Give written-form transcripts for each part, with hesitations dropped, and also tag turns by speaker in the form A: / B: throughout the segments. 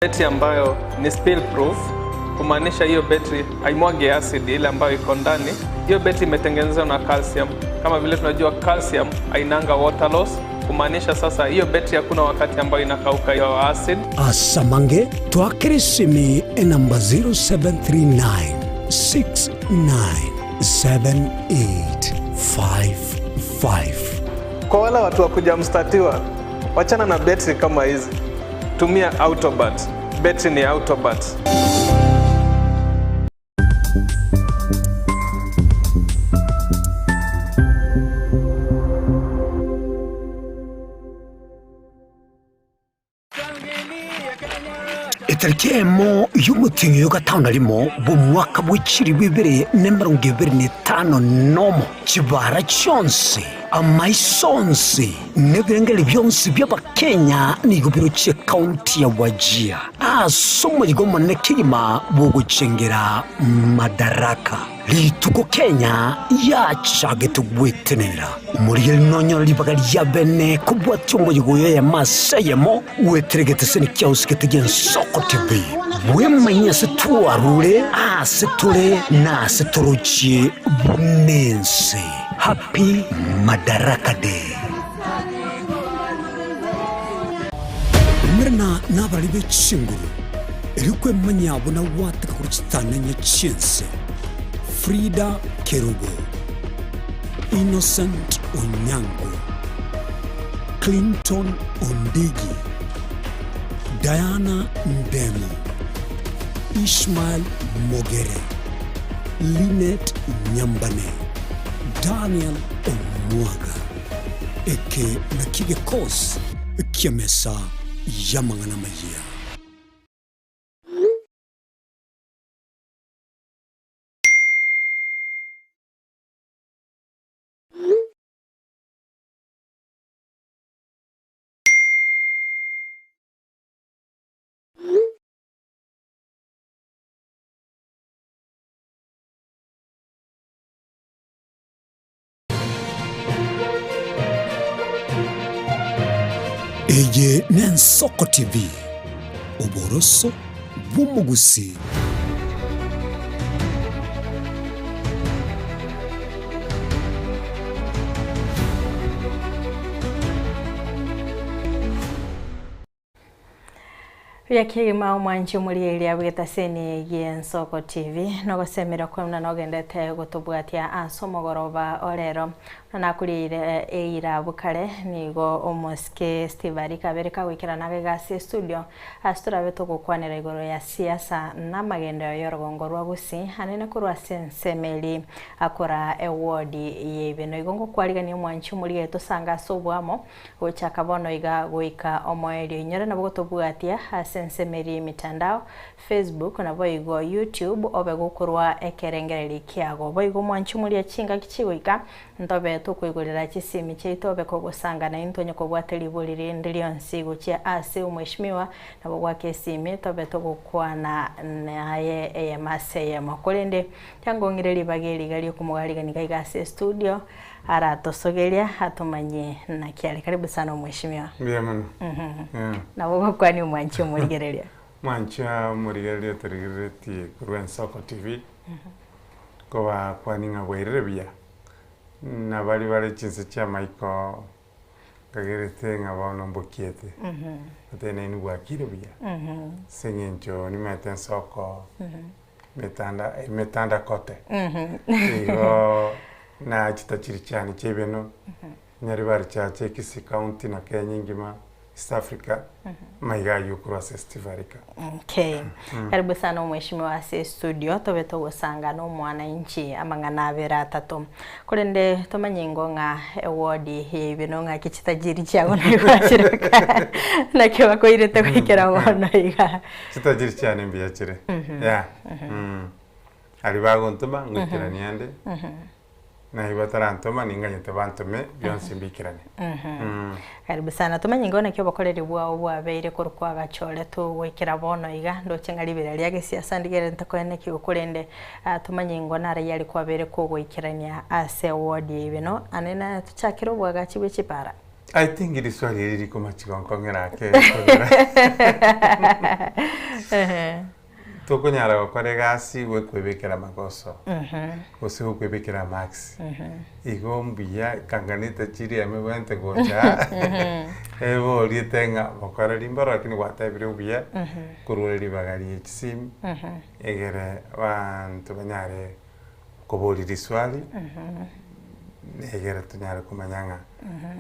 A: Betri ambayo ni spill proof, kumaanisha hiyo betri haimwagi acid ile ambayo iko ndani. Hiyo betri imetengenezwa na calcium. Kama vile tunajua calcium hainanga water loss, kumaanisha sasa hiyo betri hakuna wakati ambayo inakauka hiyo acid.
B: Asamange twakere esimi enamba 0739 697855.
A: Kwa wale watu wa kujamstatiwa, wachana na betri kama hizi, tumia Autobat. Betri ni Autobat.
B: Etariki eyemo y'omotienyi oyo gatano na rimo bw'omwaka bwe chilifu ibere na emerongo ebere na etano nomo, chibara chionsi, amaiso onsi, na ebirengererio bionsi bi'Abakenya nigo birochie ekaunti ya Wajir ase omoyiga omonene kegima bw'ogochengera Madaraka. Rituko Kenya yachagete gwetenenera, omorigereria nonyore ribaga ria bene kobwatia omoyiga oyo eyemo ase eyemo goetera egeteseni kiao gete gi'ensoko TV. Bwemanyie ase twarure, aase tore, na ase torochie buna ense. Happy Madaraka Day! Umerana nabarari be chinguru, erio kwemanyia buna gwateka korwa chitananya chi'ense. Frida Kerubo, Innocent Onyango, Clinton Ondigi, Diana Ndemo, Ishmael Mogere, Linet Nyambane, Daniel Omwaga. Eke nakio egekosi ki'emesa y'amang'ana amayia. Eye n'Ensoko TV, oboroso bw'omogusii.
C: Buya kegima omwanchi omorigereria bw'egetaseni gi'Ensoko TV, nogosemeria kwaye buna nogendete gotobwatia ase omogoroba o rero. Buna nakorieire eira abwo kare, nigo omosike Steve Arika abere kagoikerana iga ase estudio, ase torabe togokwanera igoro ya siasa na amagenderero y'orogongo rwa Gusii, anene korwa ase ensemo eria akora eward y'Eibeno. Igo ngokwarigania omwanchi omorigereria tosange ase oboamo, Gochaka bono iga goika omoerio. Inyore nabo gotobwatia ase ensemo eria y'emitandao, Facebook, naboigo YouTube, obe gokorwa ekerengererio kiago. Boigo omwanchi omoria chingaki chigoika, ntobe tokoigorera chisimi chiaito obe kogosanga naintwe onye kobwate ribori rinde rionsi gochia ase omweshimiwa, nabo goaka esimi tobe togokwana naye eyemo ase eyemo. Korende tiangong'ire ribaga eri iga riokomogarigania iga iga ase estudio, Aratosogeria atomanyie naki are. Karibu sana omweshimiwa.
D: Mbuya mono. Yeah.
C: Nabo ogokwania omwanchi omorigereria.
D: Mwanchi omorigereria otorigereretie korwa Ensoko TV, nkobakwani ng'a bwairire buya, na baria bare chinse chi'amaiko nkagerete ng'a bono mbokiete, goteba nainwe bwakire buya, ase eng'encho nimanyete Ensoko Emetanda emetanda kote igo na chitachiri chiane chia ebeno Nyaribari Church Kisii County na Kenya engima East Africa maiga aywo korwa ase Steve Arika.
C: Okay. Karibu sana omweshimiwa ase estudio tobe togosanga na omwananchi amang'ana abere atato. Korende tomanye ingo ng'a eward ya ebeno ng'aki chitajiri chiago naki gwachireka naki bakoirete goikera bono iga.
D: Chitajiri chiane mbuya chire yeah aria bagontoma ngoikerania ande naye batarantoma ninganyete bantome bionsi mbikerane.
C: Karibu sana tomanye ingo naki obokoreri bwao bwabeire korwa kwagachoretwe goikera bono iga ndoche ng'a ribera ria gesiasa ndigere ntakoenekiwa korende tomanye ingo nare yari kwabeire kogoikerania ase eward eye beno ane na tochakere obwagachi bwe chipara.
D: I think riswali eri rikomachi gonkong'era ake ekogera tokonyara gokora egasi gokwebekera magoso gose gokwebekera marks igo mbuya kanganete chiria emebwente gocha eboriete ng'a bokora rimboro lakini gwatebire obuya korwa ribaga rie chisimi egere abanto banyare koboria riswali egere tonyare komanya ng'a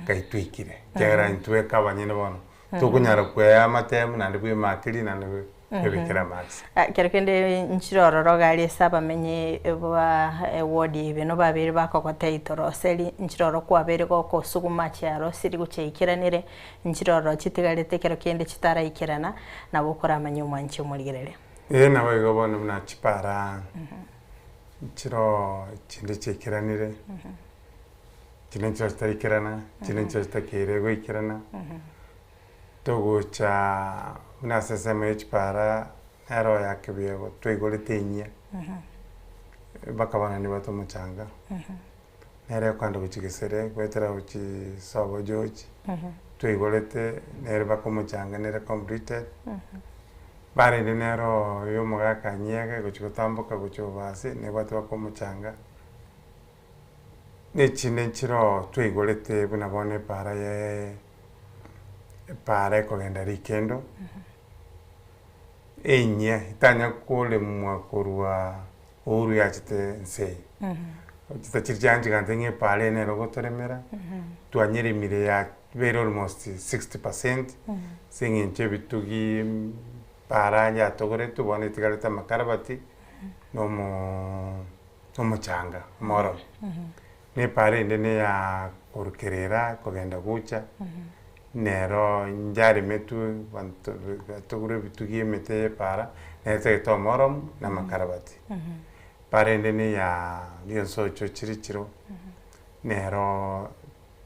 D: ngai twaikire. Ekiagera intwe abanyene bono tokonyara kwea amatemu naende bwemakerie naende bwebekere amarks.
C: Ekero kende nchire ororo iga aria ase abamenyi ba eward ya Ibeno babeire bakogotebia toroseri, nchire ororo kwabeire gokosuguma chiarosiri gochiaikeranire, nchire ororo chitigarete ekero kende chitaraikerana, nabo okoramanye omwanchi omorigereria.
D: Ee naboigo bono buna chipara nchiroo chinde chiaikeranire, chinde nchiro chitaraikerana, chinde nchiro chitakeire goikerana, togocha buna ase ensemo ya chipara nero ya kebiego twaigorete enyia, mpaka bono nibwate omochanga, nere ekogenda gochia gesere, goetera gochia sobo George, twaigorete nere mpaka omochanga nere completed. Barende nere oyo omogaka anyiege gochia gotamboka gochia obasi nebwate mpaka omochanga, na echinde nchiroo twaigorete buna bono epaara ye epaara ekogenda rikendo, enyia etanya koremwa korwa Uhuru yachete nse eye. Chita chiria chianchigante ng'a epaara eye nero ogotoremera, twanyeremire yabeire almost 60%, ase eng'encho ebitugi epaara yatogoretwe bono etigarete amakarabati, na omoo omochanga omororo. Na epaara ende na eya korwa kerera kogenda gocha, nero njaremetwe abanto batogorwe ebitugi emete ya epaara, nere etagete omoromu na amakarabati. Epaara ende na eya rionsocho chire chiro, nero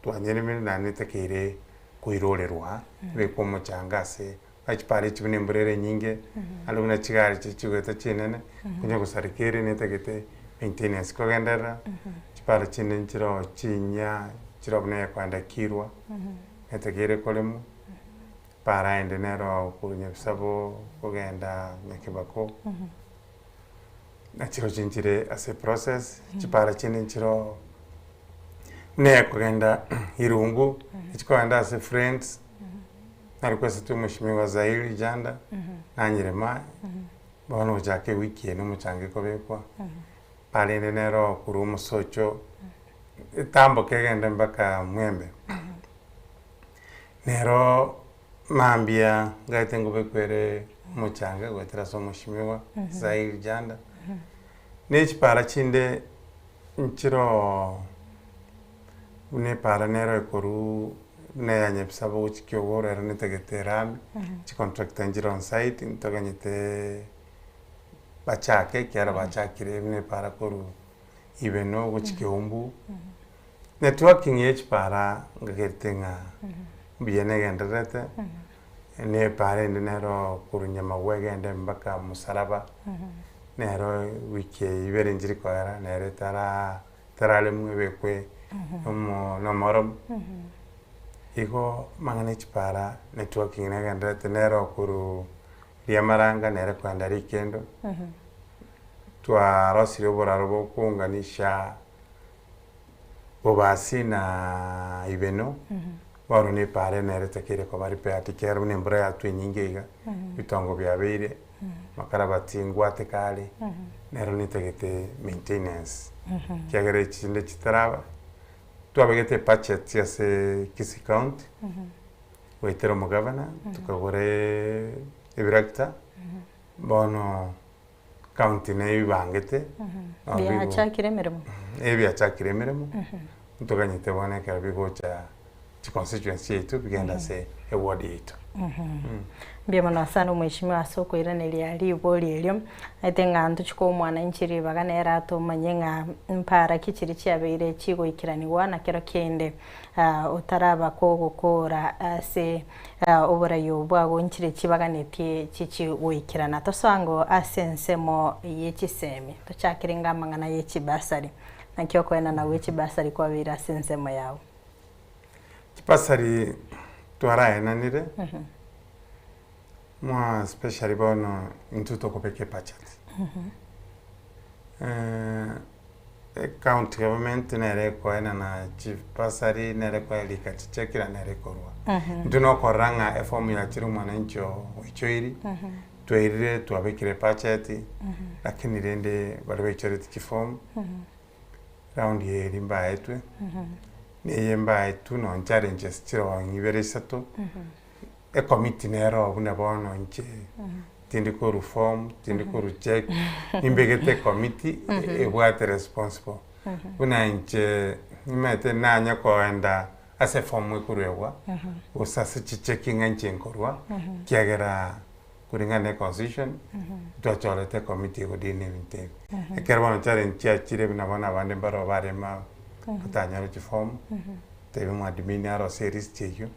D: twanyeremire naende etakeire koirorerwa, ebekwe omochanga ase chipara echi buna embura ere enyinge, naende buna chigari chiria chigoeta chinene, konya gosareka ere netagete maintenance kogenderera, chipara chinde nchiroo chinyia, nchiroo buna eyekoenda kirwa, netakeire koremwa, epara ende nero korwa nyabisabo kogenda nyakebako, nachirochio nchire ase eprocess, chipara chinde nchiroo buna eyekogenda irungu, echikogenda ase friends. Narequestete omweshimiwa Zairi Janda nanyerema bono gochaka ewiki eye nomochango ekobekwa barende nere okorwa omosocho etamboke egende mpaka mwembe nero mambia ngaete ngobekwa ere omochanga goetera ase omweshimiwa Zairi Janda na echipara chinde nchiroo. Buna epaara nero ekoruu buna eya Nyabisabo gochia Kiogoro ero netagete erami, chicontractor nchire on site ntoganyete bachake ekiagera bachakire buna epaara korwa Ibeno gochia Keumbu. Networking ya echipaara ngagerete ng'a mbuya negendererete, na epaara ende nero korwa Nyamagwa egende mpaka Musaraba, nero ewiki eye ibere nchiri koera nere etara. Tararemwe ebekwe nomo nomoromo, igo amang'ana ya chipara networking negendererete nere okorwa riamaranga nere kogenda rikendo, twarosirie oboraro bokounganisha bobasi na ibeno, bono na epara nere etakeire koba repaired ekiagera buna embura yatwa enyinge iga, ebitongo biabeire. Makarabati ngwateka are, nero nitagete maintenance, ekiagera echi chinde chitaraba, twabegete ebudget ase Kisii County, goetera omogavana, tokagora ebirakita, bono county nayo ebibangete, nabo bigo-
C: Biachakire emeremo?
D: ebiachakire emeremo, ntoganyete bono ekero bigocha chiconstituency chiaito bigende ase eward yaito.
C: Mbuya mono sana omweshimiwa ase okoiraneria ribori erio, naete ng'a ntochie koa omwananchi ribaga nere atomanye ng'a mpara ki chiria chiabeire chigoikeranigwa na kero kende otaraba kogokora ase oborai obo bwagonchire chibaganetie chichi goikerana. Tosoa ango ase ensemo ye chisemi, tochakere ng'a amang'ana ye chibasari, naki okoenana gwe chibasari kwabeire ase ensemo yao.
D: Chibasari twaraenanire, more especially bono intwe tokobeka ebudget. Ecounty government nere ekoenana chibasari, nere ekoerika chicheki na nere ekorwa. Intwe nokorora ng'a eform yachire omwananchi oichoiri, twairire twabekire ebudget, lakini rende baria baichoreti chiform, Round eye mbaetwe, neye mbaetwe nonye challenges chire ibere isato, ecommittee nero buna bono inche tindi korwa form, tindi korwa check, nimbegete ecommittee ebwate responsible. Buna inche nimanyete nanye koenda ase eform ekoruegwa, gose ase chicheki ng'a inche nkorwa, ekiagera Kulingana ne constitution, ntwachorete ecommittee egodeal na ebinto ebi. Ekero bono challenge chiachire buna bono abande mbaro barema batanyore chiform, tebe mwadmin arosie elist eyio,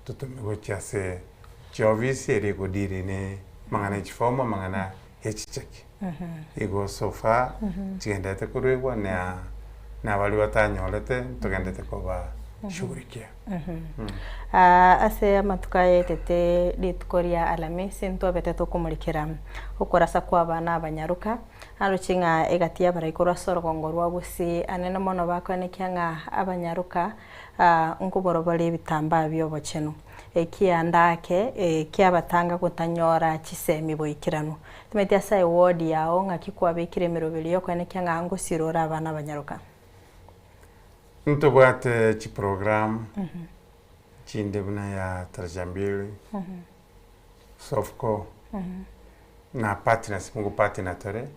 D: totome gochia ase chiofisi eria egodeal ne amang'ana ya chiform, amang'ana ya chicheki. Igo so far, chigenderete koruegwa na na baria batanyorete ntogenderete kobashughulikia.
C: Ase amatuko ayaetete rituko ria Alamisi ntwabete tokomorikera okorasa kw'abana abanyaroka, naroche ng'a egati y'abarai korwa ase orogongo rwa Gusii anene mono bakoenekia ng'a abanyaroka nkoborwa bare ebitambaa bi'obochenu. Ekianda ake kiabatanga gotanyora chisemi boikeranu. Timanyeti ase eward yao ng'aki kwabekire emeroberi y'okoenekia ng'a ngosirore abana abanyaroka.
D: Ntobwate chiprogramu chinde buna ya Tarajia Mbili, Sofco, na partners ngopartner tore,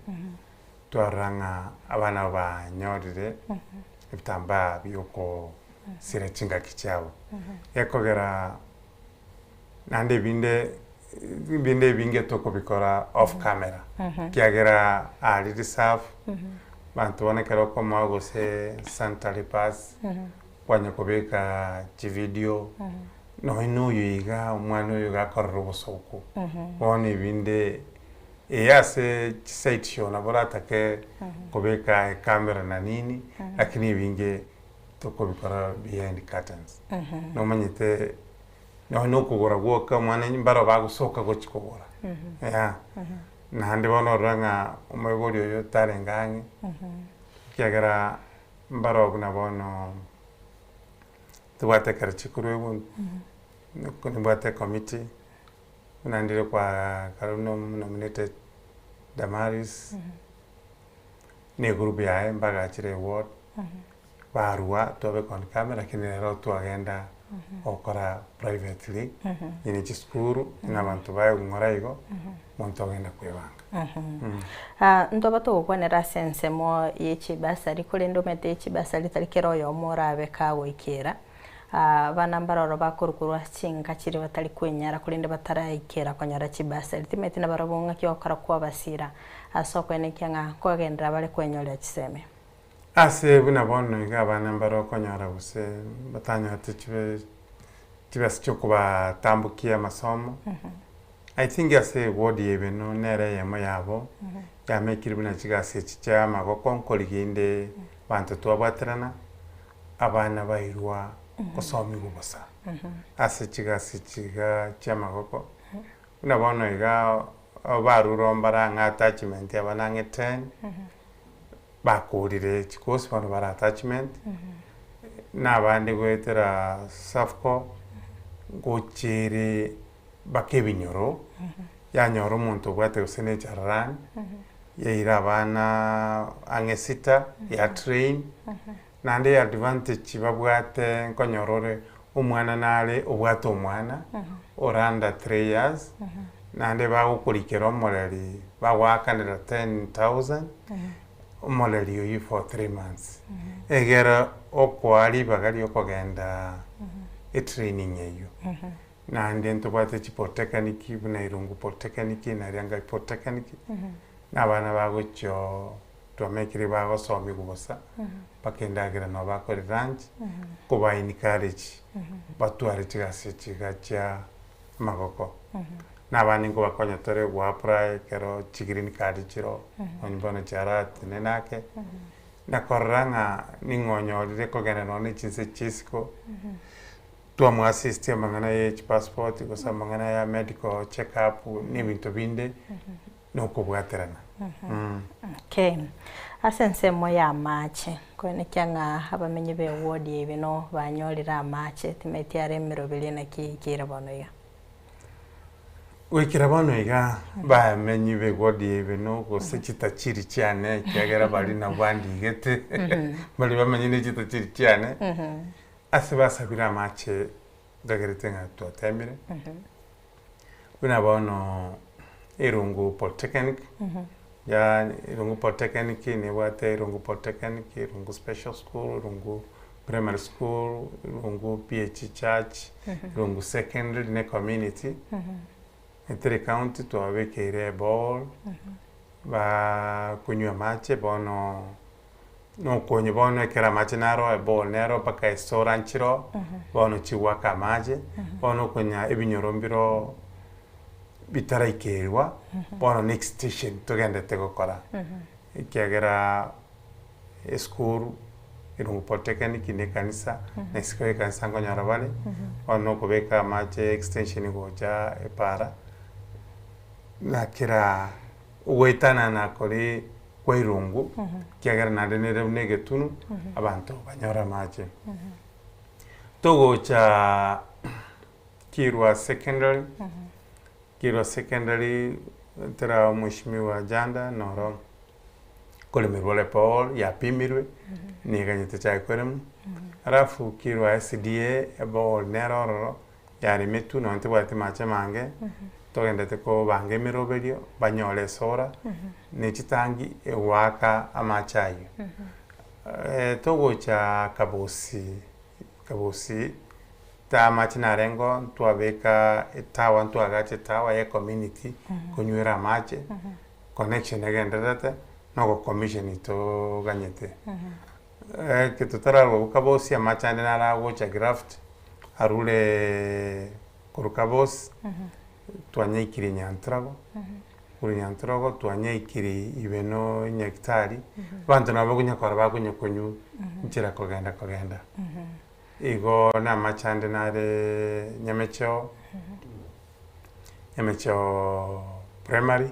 D: twarora ng'a abana aba banyorire ebitambaa biokosira chingaki chiabo. Gekogera naende ebinde ebinde ebinge tokobikora off camera, ekiagera aria reserve, abanto bono ekero okomoa gose sanitary pads, kwanya kobeka chividio, nonye na oyo iga omwana oyo iga akorora obosooku, bono ebinde eye ase chiside show nabo oratake kobeka ecamera na nini, lakini ebinge tokobikora behind curtains. Nomanyete Nonya na okogora gwoka omwana mbaro bagosoka gochia kogora, yeah. Naende bono orore ng'a omoibori oyo tarenge ang'e, ekiagera mbaro buna bono tobwate ekero chikorwa nimbwate ecommittee, buna ndire kwa kare nominated Damaris, na egroup yaye mbagachire eward. Barua twabeka on camera lakini rero twagenda gokora privately nyine chisukuru na abanto baye ng'ora igo omonto ogenda kwebanga.
C: Ntoba togokwanera ase ensemo ye chibasari korende omanyete chibasari tari kera oyomo orabe kagoikera. Abana mbaroro bakorwa korwa ase chinka chiria batari kwenyara korende bataraikera konyora chibasari. Timanyeti nabarabwo ng'aki ogokora kwabasira ase okoenekia ng'a nkogenderera bare kwenyorera chisemi.
D: Ase buna bono iga abana mbare okonyora gose batanyorete chibe chibesa chiokobatambokia amasomo, I think ase eward ya Ibeno nere eyemo yabo yamekire buna chigasi echi chia amagoko nkorigia inde abanto twabwaterana, abana bairwa gosomigwa bosa ase chigasi echi iga chia amagoko. Buna bono iga barure mbare ang'e attachment abana ang'e ten. Bakorire chikosi bono bare attachment, na abande goetera Safco, gochiire mpaka ebinyoro, yanyora omonto obwate gose na echararani, yaira abana ang'e sita, ya train, naende advantage babwate nkonyora ore omwana nare obwate omwana, ore under 3 years, naende bagokorikera omoreri bagoakanera 10,000, omoreri oyio for 3 months, egere okoa ribaga ria okogenda etraining eyio. Naende ntobwate chipolytechnic buna Irungu Polytechnic na Ringa Polytechnic, na abana bagochio twamekire bagosomiwa bosa, mpaka endagera nabo bakore lunch, koba encourage batware chigasi echi iga chia amagoko. Na abande nkobakonya tore goapply ekero chigreen card chiroo, nonye bono chiaratenena ake, na korora ng'a ning'o onyorire kogenda nonye na chinse chia isiko. Twamoassist amang'ana ye chipassport gose amang'ana ya medical check up na ebinto binde na okobwaterana.
C: Okay. Ase ensemo y'amache, koenekia ng'a abamenyi b'eward ya Ibeno banyorire amache, timeti are emeroberio naki eikire bono iga.
D: Goikera bono iga, bamenyi b'eward ya Ibeno gose chitachiri chiane ekiagera baria nabwo bandigete, baria bamenyire chitachiri chiane, Ase basabire amache nkagerete ng'a twatemire, buna bono Irungu Polytechnic, ya Irungu Polytechnic nebwate Irungu Polytechnic, Irungu Special School, Irungu Primary School, Irungu PH Church, Irungu Secondary ne community, Etiri County twabekeire eball, bakonywa amache bono. Nokonye bono ekero amache naro eball nero mpaka esora nchiroo, bono chigwaka amache, bono okonya ebinyoro mbiroo bitaraikerwa, bono next station togendete gokora, ekiagera esukuru, Irungu Polytechnic na ekanisa, na isiko ya ekanisa nkonyora bare, bono nokobeka amache extension gocha epara, na kera ogoetanana kore kwa irungu, ekiagera naende nere buna egetunu, abanto banyore amache. Togocha Kirwa Secondary, Kirwa Secondary tera omweshimiwa Janda noro koremerwa ore Paul yapimirwe, niganyete chake koremwa, alafu Kirwa SDA eball nere ororo, yaremetwe nonya tebwati mache mange, togendete kobanga emeroberio banyore esora, ne chitangi egoaka amache ayio. Togocha kabosi, kabosi ta amache narengeo ntwabeka etower ntwagacha etower ya ecommunity konywera amache, connection egendererete, na ogokomisheni toganyete. Ekero totararwa kabosi amache ande naro agocha graft arure korwa kabosi twanyaikirie nyantrago, korwa nyantrago twanyaikirie ibeno nyagetari, abanto nabo bakonya korora bakonya konywa nchera kogenda kogenda. Igo na amache ande nare nyamecheo, nyamecheo primary.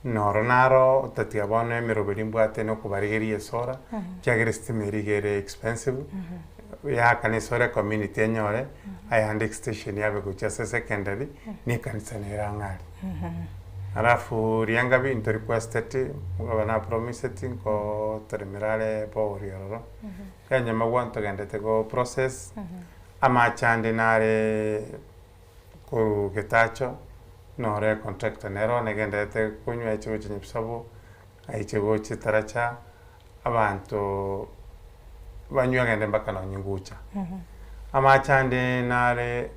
D: Noro naro otatiga bono emeroberi mbwate na okobarigeria esora, ekiagera estima eria iga ere expensive, yaakana esora ecommunity enyore, ayande extension yabe gochia ase secondary, na ekanisa nere ang'e aria. Alafu riangabi into requested, omogabana apromiseti nkotoremera are borehole ororo, enyamagwa ntogendete go process, amache ande nare. Korwa getacho, noro econtractor nero negendererete konywa aiche gochia Nyabisabo, aiche gochia Taracha, abanto banywe agende mpaka nonye Gucha. Amache ande nare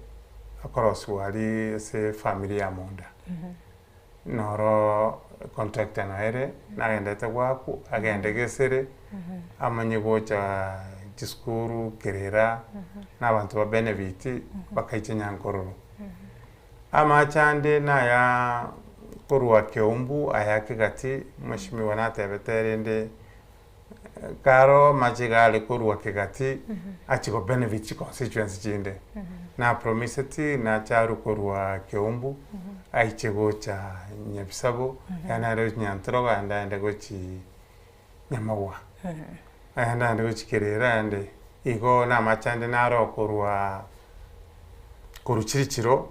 D: akorosiwa aria ase efamiri ya monda, noro econtractor noyo ere nagendererete goakwa, agende gesere, amanye gocha chisukuru kerera, na abanto ba benefit bakaiche nyankororo. Amache ande naya korwa Keumbu aya Kegati, mweshimiwa natebete rende karo amache iga are korwa Kegati achie go benefit chiconstituency chinde. Na promiseti nache arwe korwa Keumbu aiche gocha Nyabisabo, yaani aende gochia Nyantorogo aende aende gochia Nyamagwa, aende aende gochia Kerera aende, igo namache ande naro korwa korwa Chirichiro,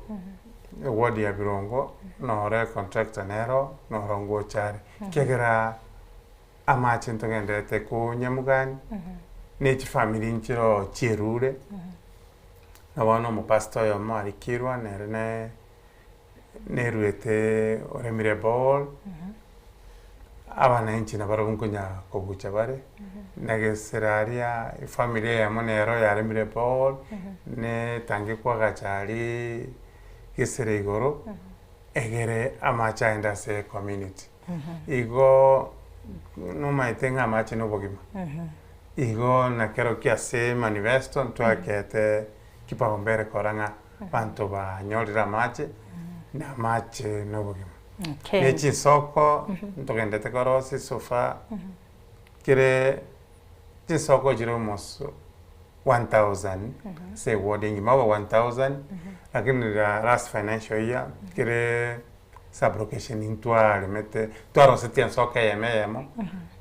D: eward ya Birongo, noro econtractor nero, noro ngocha are, ekiagera amache ntogenderete konyamugani, na echifamiri nchiroo chierure, na bono omopastor oyomo arikirwa nere ne Neruete oremire borehole, abananchi nabarabwo nkonya kobucha bare, na gesera aria efamiri eyemo nero yaremire borehole, netange koagacha aria gesera igoro, egere amache aende ase ecommunity. Igo nomaete ng'a amache na obogima, igo nakerokio ase manifesto ntwakete kipaumbele kora ng'a Abanto banyorire amache, na amache nobogima.
C: Okay.
D: Ne chinsoko ntogendete korosia so far, kere chinsoko chire omoso. 1000 ase eward engima obe 1000, lakini la last financial year kere sub-location ntwaremete twarosetie ensoko eyemo eyemo,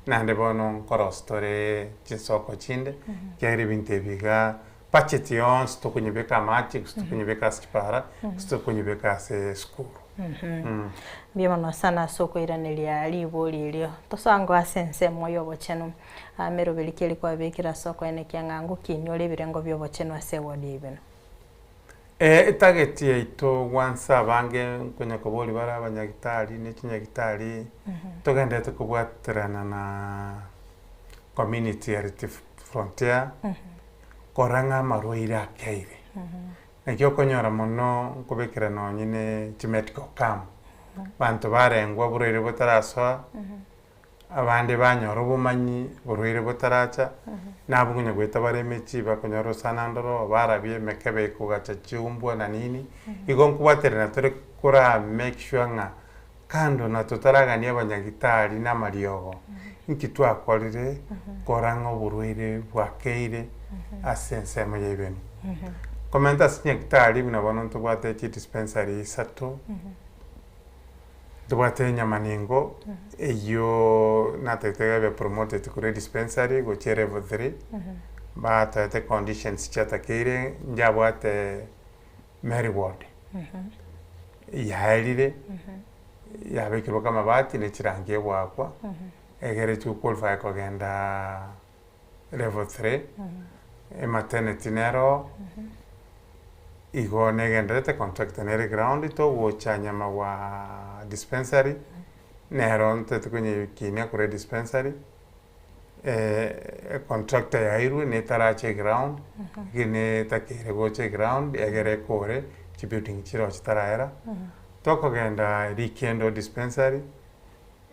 D: naende bono nkorosia tore chinsoko chinde, ekiagera ebinto ebi igaa budget yonsi tokonyebeka amache gose tokonyebeka ase chipara, gose tokonyebeka ase esukuru.
C: Mbuya mono sana ase okoiraneria ribori erio. Tosoa ase ensemo y'obochenu, Ameroberi ki eri kwabekire ase okoenekia ng'a ngokinyore ebirengo bi'obochenu ase ewodi ya ibeno?
D: Etageti yaito gwansa abange nkonya koboria bare abanyagitari ne chinyagitari, togenderete kobwaterana na community health frontier, korora ng'a amarwaire akeire. Naki okonyora mono nkobekera nonye ne chimedical camp, abanto barengwa oborwaire botarasoa. Abande banyora obomanyi borwaire botaracha, na abwo konya goeta bare emechie bakonyora orosana ndoro, barabia emekebe ekogacha chiumbwa na nini. Igo nkobwaterana tore kora make sure ng'a kando na totaragania abanyagitari na amariogo, inki twakorire korora ng'a oborwaire bwakeire ase ensemo ya ibeno. Komenta ase chinyagitari buna bono ntobwate chidispensary isato. Ntobwate enyamanengo eyio natagete ebe promoted korwa edispensary gochia elevel three, batoete conditions chiatakeire njabwate Mary ward, yaerire, yabekirwe amabati ne chirangi egoakwa, egere to qualify kogenda level three, ematernity nero igo negendererete contractor nere ground togocha nyama gwa dispensary, nero ntotagete konyekinia korwa edispensary, econtractor yairwe netarache eground, lakini netakeire gocha eground egere ekore chibuilding chiroo chitaraera, tokogenda rikendo dispensary,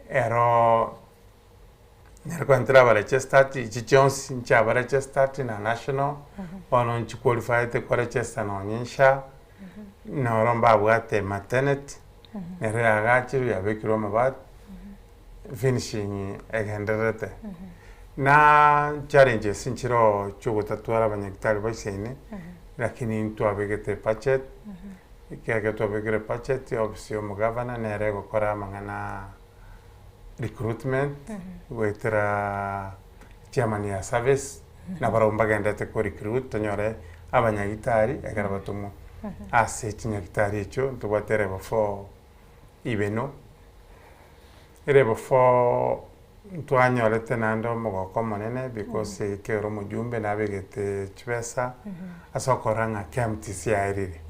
D: ero. Nere kwantera aba registered, echi chionsi nchiaba registered na national, bono nchiqualifiete koregister nonye SHA, noro mbabwate maternity, nero yagachirwe yabekirwe amabati, finishing egendererete. Na challenges nchiroo chiogotatwara abanyagitari baisaine, lakini ntwabegete ebudget, ekiagera twabekire ebudget, ofisi ya omogavana nere egokora amang'ana. recruitment goetera chairman ya service nabarabwo mbagenderete ko recruit tonyore abanyagitari ekero batomwa ase chinyagitari echio ntobwate level four ibeno, elevel four ntwanyorete naende omogoko omonene because ekero omojumbe nabegete chibesa ase okorora ng'a KMTC yaerire.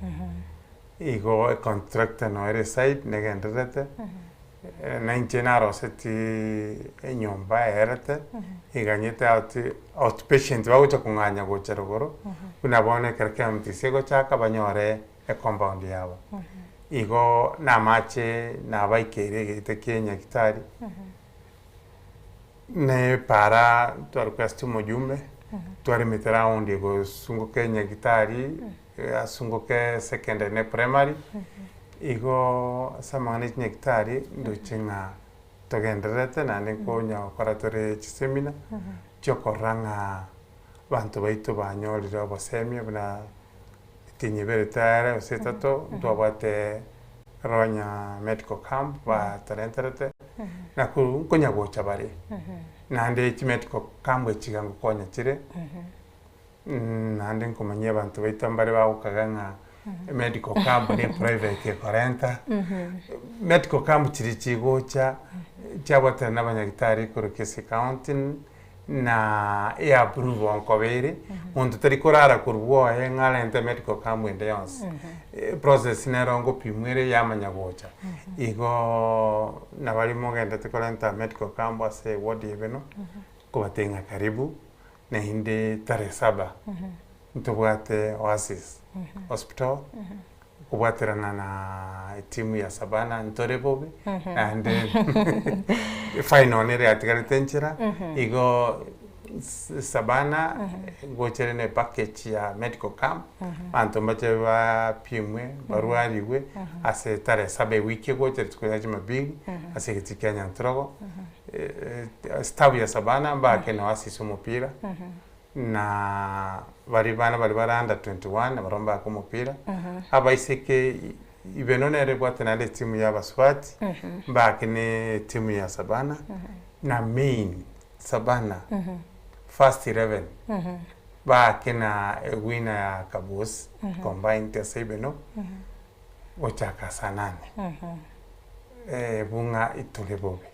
D: Igo econtractor noyo ere eside negendererete, na inche narosetie enyomba eerete, eganyete out outpatient bagocha kong'anya gocha rogoro, buna bono ekero KMTC egochaka banyore ecompound yabo. Igo na amache nabaikeire egeita kia enyagitari, na epaara twarequest omojumbe, twaremete round egosungoka enyagitari. Asungoke secondary ne primary, igo ase amang'ana e chinyagitari ndoche ng'a togendererete naende nkonya gokora tore chiseminar chiokorora ng'a abanto baito banyorire obosemia buna etienyi ibere tayare gose etato ntwabwate Ronya medical camp batorenterete nakuru nkonya gocha bare naende chimedical camp echi iga ngokonya chire. Naende nkomanyia abanto baito mbare bagokaga ng'a medical camp ne private ekorenta, medical camp chiria chigocha chiabwatana na abanyagitari korwa Kisii county na eapprove nkoba ere, monto tari korara korwa bwoye ng'a arente medical camp ende yonsi, process nero ngopimwa ere yamanya gocha. Igoo nabaria mogendete korenta medical camp ase eward ya beno, nkobatebia ng'a karibu. Naende tarehe saba ntobwate Oasis Hospital kobwaterana na etimu ya Savannah ntore bobe naende final nere yatigarete nchera igo Savannah ngochere ne package ya medical camp abanto mbache bapimwe barwarigwe ase tarehe saba ewiki egocha rituko ria jumapili ase egetii kia Nyantrogo. Staff ya Savannah mbake na Oasis omopira. Na baria bana baria bare under 21 nabarobwo mbake omopira, abaiseke Ibeno nere ebwate naende etimu ya abasubati, mbake ne etimu ya Sabana, na main Sabana first 11 baake na ewinner ya Kabuosi combined ase Ibeno gochaka saa nane. Bung'a itore bobe.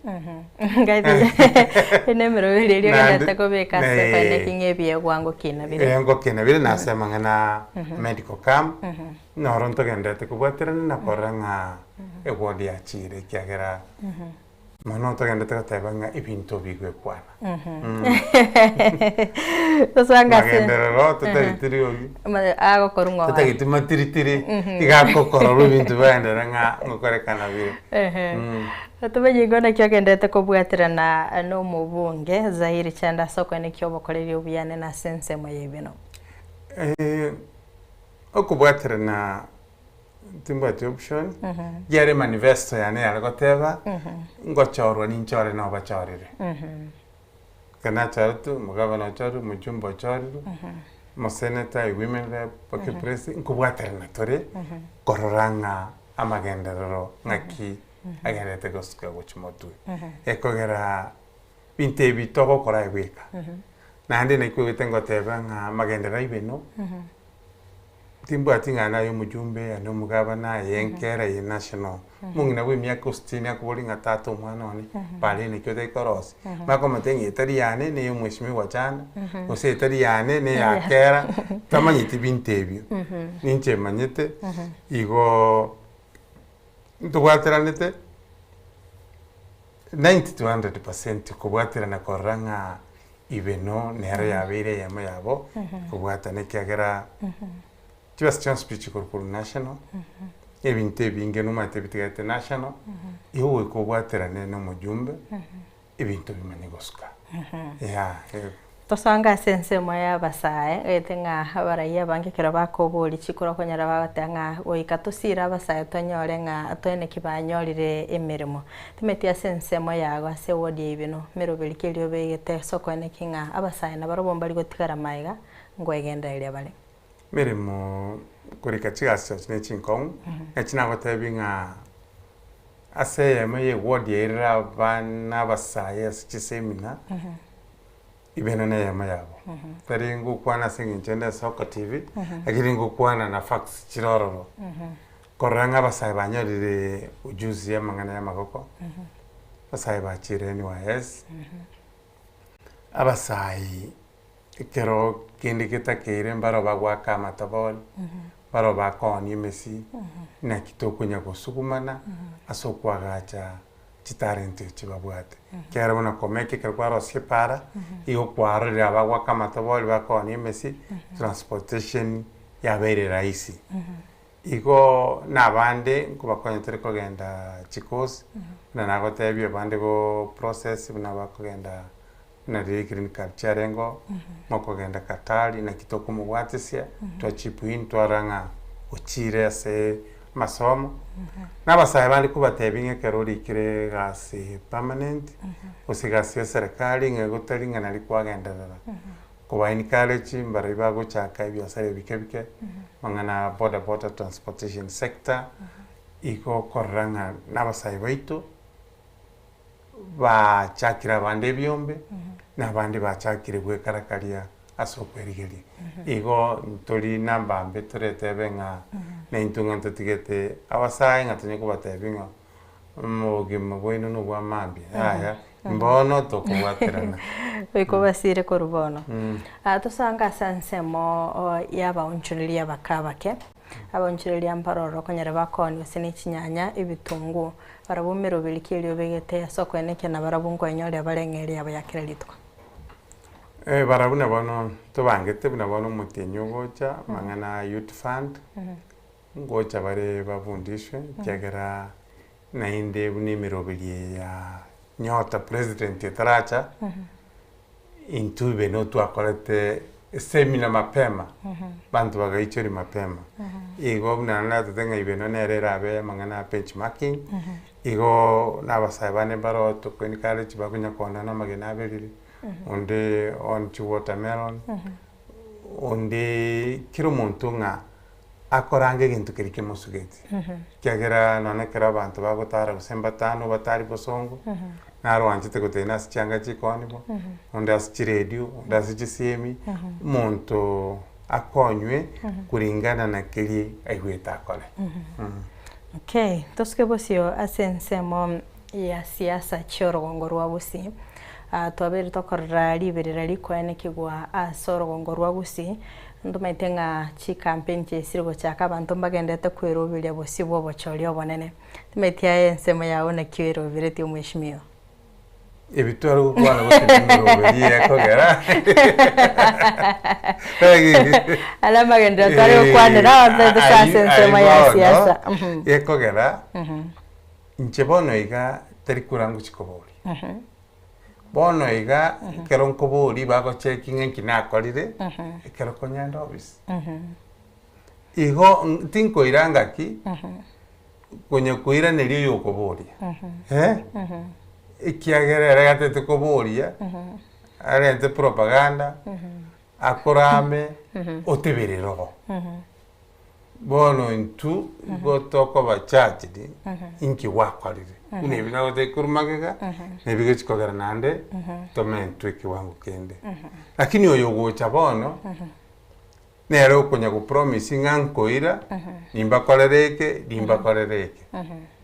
C: Nemeroberi eria
D: Naende-
C: ogenderete kobeka ase
D: Nee.
C: koeneki ng'a ebiegwa ngokina bire.
D: Eh, ngokina bire nase amang'ana medical camp, noro ntogenderete kobwaterana na korora ng'a eward yachiire ekiagera mono ntogenderete goteba ng'a ebinto bigwekwana.
C: Tosanga ase
D: Magenderero totagete riogi.
C: Agokorwa ng'o?
D: Totagete matiritiri, iga agokororwa ebinto biaenderera ng'a ngokorekana bire.
C: Tomenye igo naki ogenderete kobwaterana na omobunge Zairi Chanda ase okoenekia obokoreri obuya nene ase ensemo ya Ibeno.
D: Okobwaterana timbwati option, ekiagera emanifesto yane yare goteba, ngochorwa ninchore nobachorire. Ekero nachoretwe, omogabana ochorirwe, omojumbe ochorirwe, omosenator, ewomen rep, mpaka epresident, nkobwaterana tore korora ng'a amagenderero ng'aki agendererete gosuka gochia motwe. Ekogera binto ebi togokora aye bweka, naende naigwete ngoteba ng'a amagenderero aibeno. Timbwati ng'a naye omojumbe, aye omogabana, aye enkera, aye national. Omong'ina bwa emiaka ositini akoboria ng'a tata omwana one, bare naki otari korosia. Bakomotebia ng'a etari yane neye omweshimiwa Chanda, gose etari yane neya Kera, tamanyeti binto ebio. Ninche manyete, igoo ntobwateranete 90 to 100% kobwaterana korora ng'a Ibeno nero yabeire eyemo yabo kobwatana ekiagera chibesa chionsi pi chikorwa korwa national, ebinto ebinge nomanyete bitigarete national, igo goika obwaterane na omojumbe ebinto bimanye gosuka yeah.
C: Tosange ase ensemo y'abasae, egete ng'a abaraiyo abange ekero bakoboria chikura okonyora bagoteba ng'a goika tosire abasae tonyore ng'a toeneki banyorire emeremo. Timeti ase ensemo yago ase ewodi ya Ibeno, meroberi ki eria obegete ase okoeneki ng'a abasae nabarobwo mbari gotigara magega nkwegendereria bare.
D: Emeremo korika chigasi chiaye ne chinkong'u, nachi nagotebi ng'a ase eyemo ya ewodi yairire abana abasae ase chisemina, Ibeno neyemo yabo. Tari ngokwana ase eng'encho ende ase Oko TV, lakini ngokwana na facts chire ororo. Korora ng'a abasae banyorire ujuzi ya amang'ana ya amagoko, abasae bachire NYS, abasae ekero kende getakeire mbaro bagoaka amatobori, mbaro bakoonia emesi, naki tokonya gosugumana ase okoagacha chitalenti echi babwate. Ekiagera buna komeka ekero kwarosia epaara, igo kwarorire abagoaka amatobori bakoonia emesi, transportation yabeire rahisi. Igo na abande nkobakonya tore kogenda chikosi, buna nagotebia abande go process buna bakogenda buna riria egreen card chiarengeo, mokogenda Qatar naki tokomobwatesia, twa chip in twarora ng'a ochire ase amasomo, na abasae bande kobatebia ng'a ekero orikire egasi permanent, gose egasi ya eserekari ng'a gotari ng'a nari kwagenderera, koba encourage mbaria bagochaka ebiasara ebike bike, amang'ana boda boda transportation sector, igo okorora ng'a na abasae baito. Bachakire abande ebiombe, na abande bachakire gwekarakaria ase okwerigeria. Igo ntori namba mbe toretebe ng'a naintwe ng'a ntotigete abasae ng'a tonye kobatebia ng'a omogima bwaino nobwa mambia, yaya, mbono tokobwaterana.
C: Goika obasire korwa bono. Tosange ase ensemo y'abaonchoreria abake abake. Abaonchoreria mbaroro okonyora bakoonia gose ne chinyanya, ebitunguu, barabwo meroberi ki eria obegete ase okoenekia na barabwo nkoenyoria bare eng'eria yabo ya kera rituko.
D: Barabwo na bono tobangete buna bono omotienyi ogocha, amang'ana a youth fund, ngocha bare babundishwe, ekiagera naende buna emeroberi eye ya nyota president etaracha, Intwe bene twakorete esemina mapema, abanto bagaichoria mapema. Igo buna natete ng'a ibeno nere erabe amang'ana a benchmarking, igo na abasae bande mbaro toko encourage bakonya koonana amagena aberire. Onde on chiwatermelon, onde kera omonto ng'a akorange egento keria kemosugeti. Ekiagera nonye ekero abanto bagotara gose mbatano batari bosongo, naro oanchete gotenena ase chianga chikoonigwa, onde ase chiredio, onde ase chisemi, omonto akonywe kuringana na keria aigwete akore.
C: Okay, tosuke bosio ase ensemo ya siasa chi'orogongo rwa Gusii. Twabeire tokorora riberera rikoenekigwa ase orogongo rwa Gusii, ntomaete ng'a chicampaign chiaisire gochaka abanto mbagenderete kweroberia bosio bw'obochori obonene. Tomaeti aye ensemo yao naki oeroberetie omweshimiwa?
D: Ebi tware gokwana gose nemeroberi ekogera
C: Aria amagenderero tware gokwanera abanto ase ensemo ya siasa.
D: Ekogera Inche bono iga tari kura ngochia koboria. Bono iga ekero nkoboria bagocheki ng'a inki nakorire, ekero konyenda ofisi. Igo tinkoira ngaki konya koiraneria oyo okoboria eh, ekiagera ere gatete koboria, arente propaganda, akorame, oteberere oo. Bono intwe igo tokoba charged inki gwakorire, buna ebi nagotebia korwa magega, nebi gochi kogera naende tomentwe ekiwango kende. Lakini oyo ogocha bono, nere okonya go promise ng'a nkoira, nimbakorere eke, nimbakorere eke.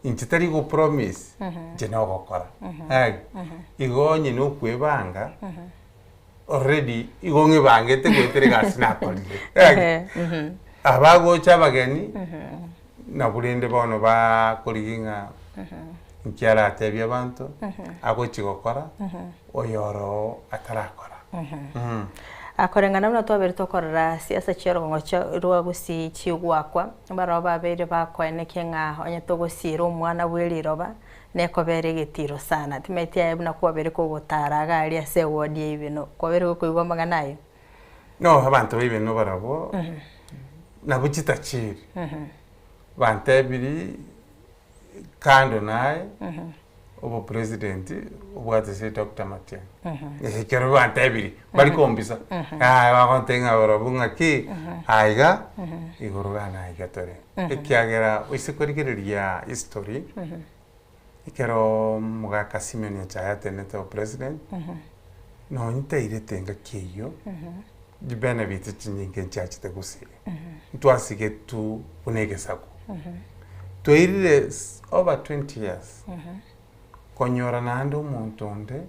D: Inche tari go promise, inche nogokora. Igo onye na okwebanga. Already igo ng'ebangete goetera egasi nakorire. Abagocha abageni, nabwo rende bono bakorigia ng'a inki aratebie abanto, agochi gokora, oyo oro atarakora.
C: Koreng'ana buna twabeire tokorora siasa chi'orogongo chia rwa gusii chigwakwa, barabwo babeire bakoenekia ng'a onye togosiira omwana bwe riroba, Nekobera egetiro sana. Timaeti aye buna kwabeire kogotara iga aria ase ewodi ya Ibeno, kwabeire gokoigwa amang'ana ayio?
D: No abanto ba Ibeno barabwo nabwo chitachiri, bantebiri kando naye obopresident obwate ase Doctor Matiang'i. Ekero bantebiri bari kombisa, yaya bagontebia ng'a barabwo ng'aki aiga igoro iga na aiga tore. Ekiagera oise korigereria history, ekero omogaka Simeon Nyachae atenenete obopresident, nonye tairete engaki eyio, chibenefits chinyinge nchiachete gusii, ntwasigetwe buna egesaku. Twairire over 20 years konyora naende omonto onde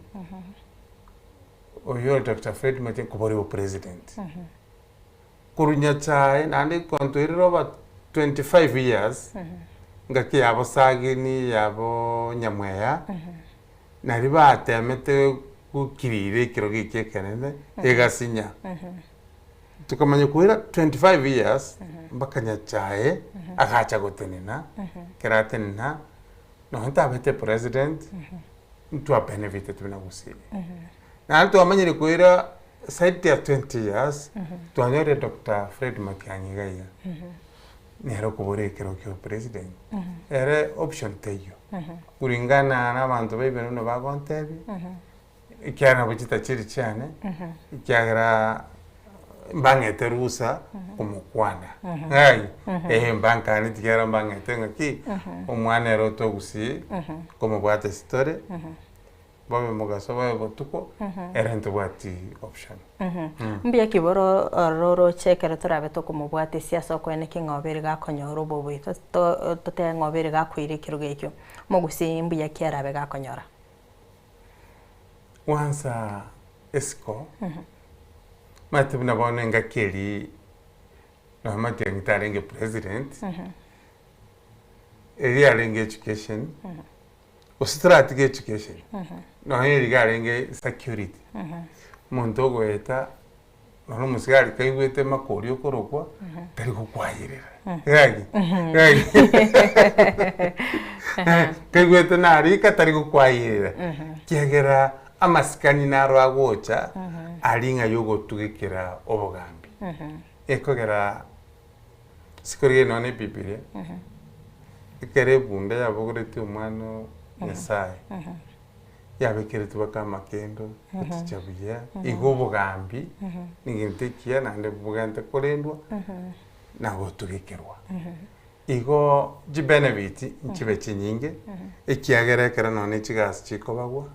D: oyio ore Doctor Fred Matiang'i koba ore obopresident. Korwa Nyasae naende kontwerire over 25 years ngaki yabo Sagini yabo Nyamweya nari batemete gokirira ekerogo eki ekenene egasinya. Tokamanya koira 25 years mpaka Nyasae agacha gotenena, ekero atenena nonye tabete president ntwa benefited buna gusii. Naende twamanyire koira Zaidi ya 20 years twanyorire Doctor Fred Matiang'i iga iga nere okobora ekero kia opresident ere option teiyo kulingana na abanto ba Ibeno buna bagontebia ekiagera nabo chitachiri chiane ekiagera mbang'ete rusa komokwana ng'ai eh mbankaneti ekiagera mbang'ete ng'aki omwana ere otogusii komobwata esitore. Bobe mogaso bobe botuko, ere ntobwati option.
C: Mbuya ki boro ororo oroche ekero torabe tokomobwatesia ase okoeneki ng'a obeire gakonyora obobui, totebe ng'a obeire gakoira ekerogo ekio. Omogusii mbuya ki arabe gakonyora?
D: Kwanza esiko, omanyete buna bono engaki eria nonya Matiang'i tarenge president, eria yarenge education. Gose toratiga education, nonya eriga arenge security, omonto ogoeta nonya omosigari kaigwete makori okorokwa, tari gokwayerera gaki gaki kaigwete narika tari gokwayerera, ekiagera amasikani naro agocha aria ng'a yogotugekera obogambi, ekogera Sikorigereria nonya na Ebibilia, ekero ebunda yabogoretie omwana o Nyasaye, Yabekeretwe mpaka amakendo, gochicha buya, igo obogambi negento ekiya naende bogente korendwa na gotugekerwa. Igo chibenefits nchibe chinyinge, ekiagera ekero nonye na chigasi chikobagwa,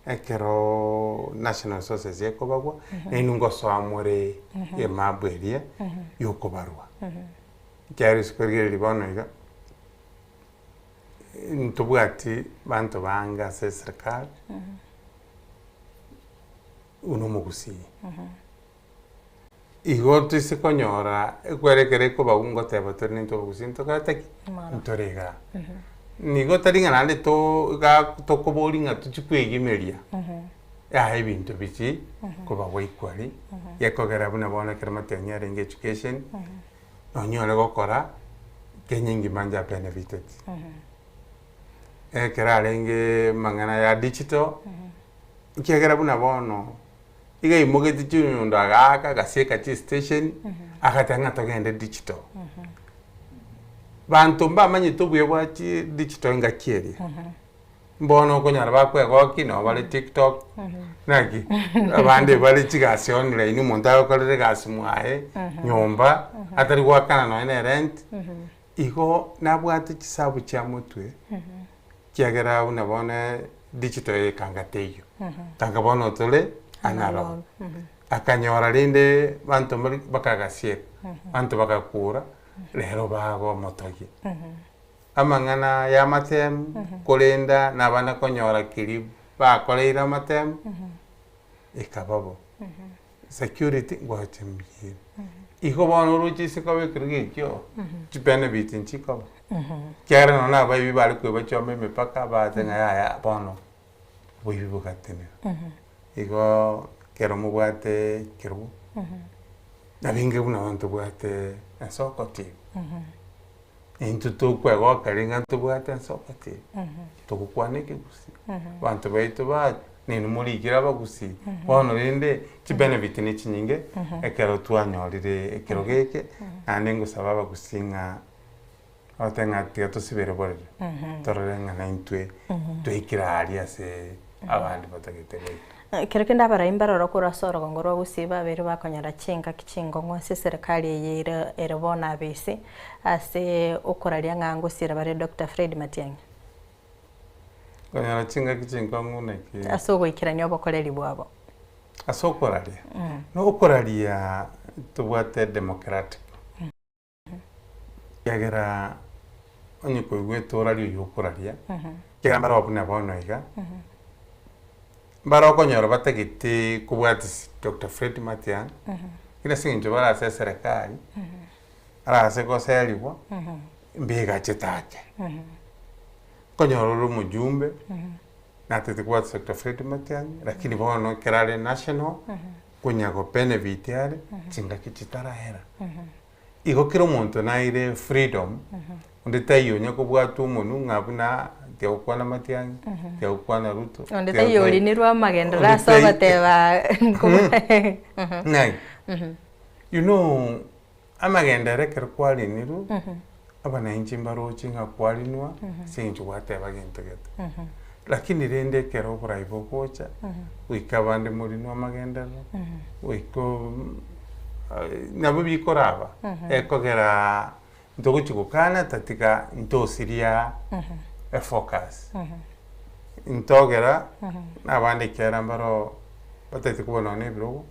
D: ekeroooo national resources ekobagwa, nainwe ngosoa more emapu eria ya okobarwa. Ekiagera ase korigereria bono iga, ntobwati banto bange ase eserikari, buna omogusii. Igo toise konyora ekwere ekero ekobagwa ngoteba tore nintwe abagusii ntogete ki? Ntore igaa. Nigo tari ng'a naende to iga tokoboria ng'a tochie kwegimeria, yaya ebinto bichi kobagwa equally, gekogera buna bono ekero matiang'i arenge education, nonyore gokora Kenya engima nja benefited. Ekero arenge amang'ana ya digital, ekiagera buna bono. Iga aimogetie chinyundo agaaka agasieka chistation, agateba ng'a togende digital. Banto mbamanyete obuya bwa chi digital engaki eria, mbono okonyora bakwegokia nabo bare tiktok, naki abande bare chigasi online omonto agokorera egasi mwaye nyomba, atari goakana nonye na erent, igo nabwate chisabu chia motwe. Ekiagera buna bono digital ekanga teiyo, tanga bono tore analog. Akanyora rende banto mbari bakagasieka, banto bagakura, rero bagomotogia. Amang'ana ya amatemu, korenda na abana konyora keria bakoreire amatemu, ekaba bo. Security ngocha mbuya ere. Igo bono oroche ase koba ekerogo ekio, chibenefits nchikoba. Ekiagera nonya na abaibi bare koiba chiombe emepaka baate ng'a yaya bono oboibi bogatenena. Igo ekero mobwate ekerogo, nabinge buna bono tobwate ensoko TV. Intwe tokwegokeria ng'a ntobwate ensoko TV, togokwana ekegusii, abanto baito ba nini morikire abagusii, bono rende chibenefit ne chinyinge ekero twanyorire ekerogo eke, naende ngosaba abagusii ng'a Agotebi ng'a tiga tosibere borere, torore ng'a naintwe twaikire aaria ase abande batagete goika.
C: Ekero kende abarai mbaroro korwa ase orogongo rwa Gusii babeire bakonyora chingaki chingong'u ase eserekari eye ere ere bono abisi ase okoraria ng'a ngosiira bare Doctor Fred Matiang'i.
D: Konyora chingaki chinkong'u naki?
C: Ase ogoikerania obokoreri bwabo.
D: Ase okoraria? Okoraria tobwate democratic. Ekiagera onye koigwete oraria oyio okoraria, ekiagera mbare buna bono iga, mbare okonyora batagete kobwatisia Doctor Fred Matiang'i, lakini ase eng'encho bare ase eserekari, arase goserigwa, mbegachete ake. Okonyora ore omojumbe, natagete kobwatisia Doctor Fred Matiang'i, lakini bono ekero are national, konya go benefit are, chingaki chitarahera. Igo kera omonto naire freedom, onde taiyo onya kobwatwa omonwe ng'a buna tiga gokwana Matiang'i, tiga gokwana Ruto,
C: Onde
D: tiga
C: taiyo
D: gokwana-
C: orinirwe amagenderero
D: Onde
C: ase
D: tai-
C: ogoteba
D: Ng'ai? You know, amagenderero ekero kwarinirwe, abananchi mbaroche ng'a kwarinwa ase eng'encho gwateba gento gete. Lakini rende ekero oborai bogocha, goika abande morinwe amagenderero, goika nabo bikoraba, ekogera ntogochi gokana tatiga ntosiria efocus. Ntogera na abande ekiagera mbaro batagete koba nonye na ebirogo,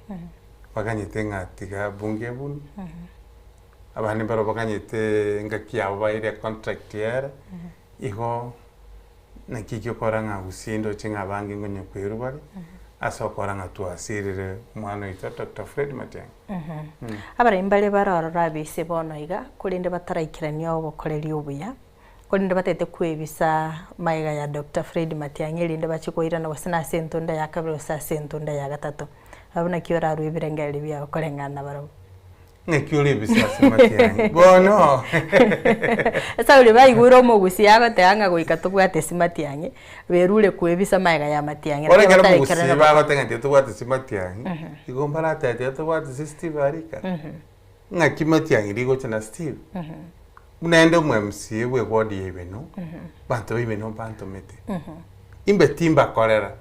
D: baganyete ng'a tiga bunge ebunwe, abande mbaro baganyete engaki yabo baire econtract ere, igo. Naki ekio okora ng'a gusii ndoche ng'a abange nkonya kwerwa bare, ase okora ng'a twasirire omwana oito Doctor Fred Matiang'i.
C: Abaremi mbare bare ororo abise bono iga, korende bataraikerania obokoreri obuya, korende batagete kwebisa magega ya Doctor Fred Matiang'i erinde bachie koirana gose nase entunda ya kabere gose ase entunda ya gatato. Abwo naki orarue ebirengererio biao koreng'ana nabarabwo.
D: Ng'aki ore ebisasi Matiang'i bono?
C: Sauli baigure omogusia agoteba ng'a goika tobwate ase Matiang'i, berure kwebisa magega ya Matiang'i.
D: Bono ekero omogusii bagoteba ng'a tiga tobwate ase Matiang'i, igo mbaratebe tiga tobwate ase Steve Arika. Ng'aki Matiang'i rigocha na Steve? Buna ende omo MCA bwe ward ya Ibeno, banto ba Ibeno mbantomete. Imbe timbakorera.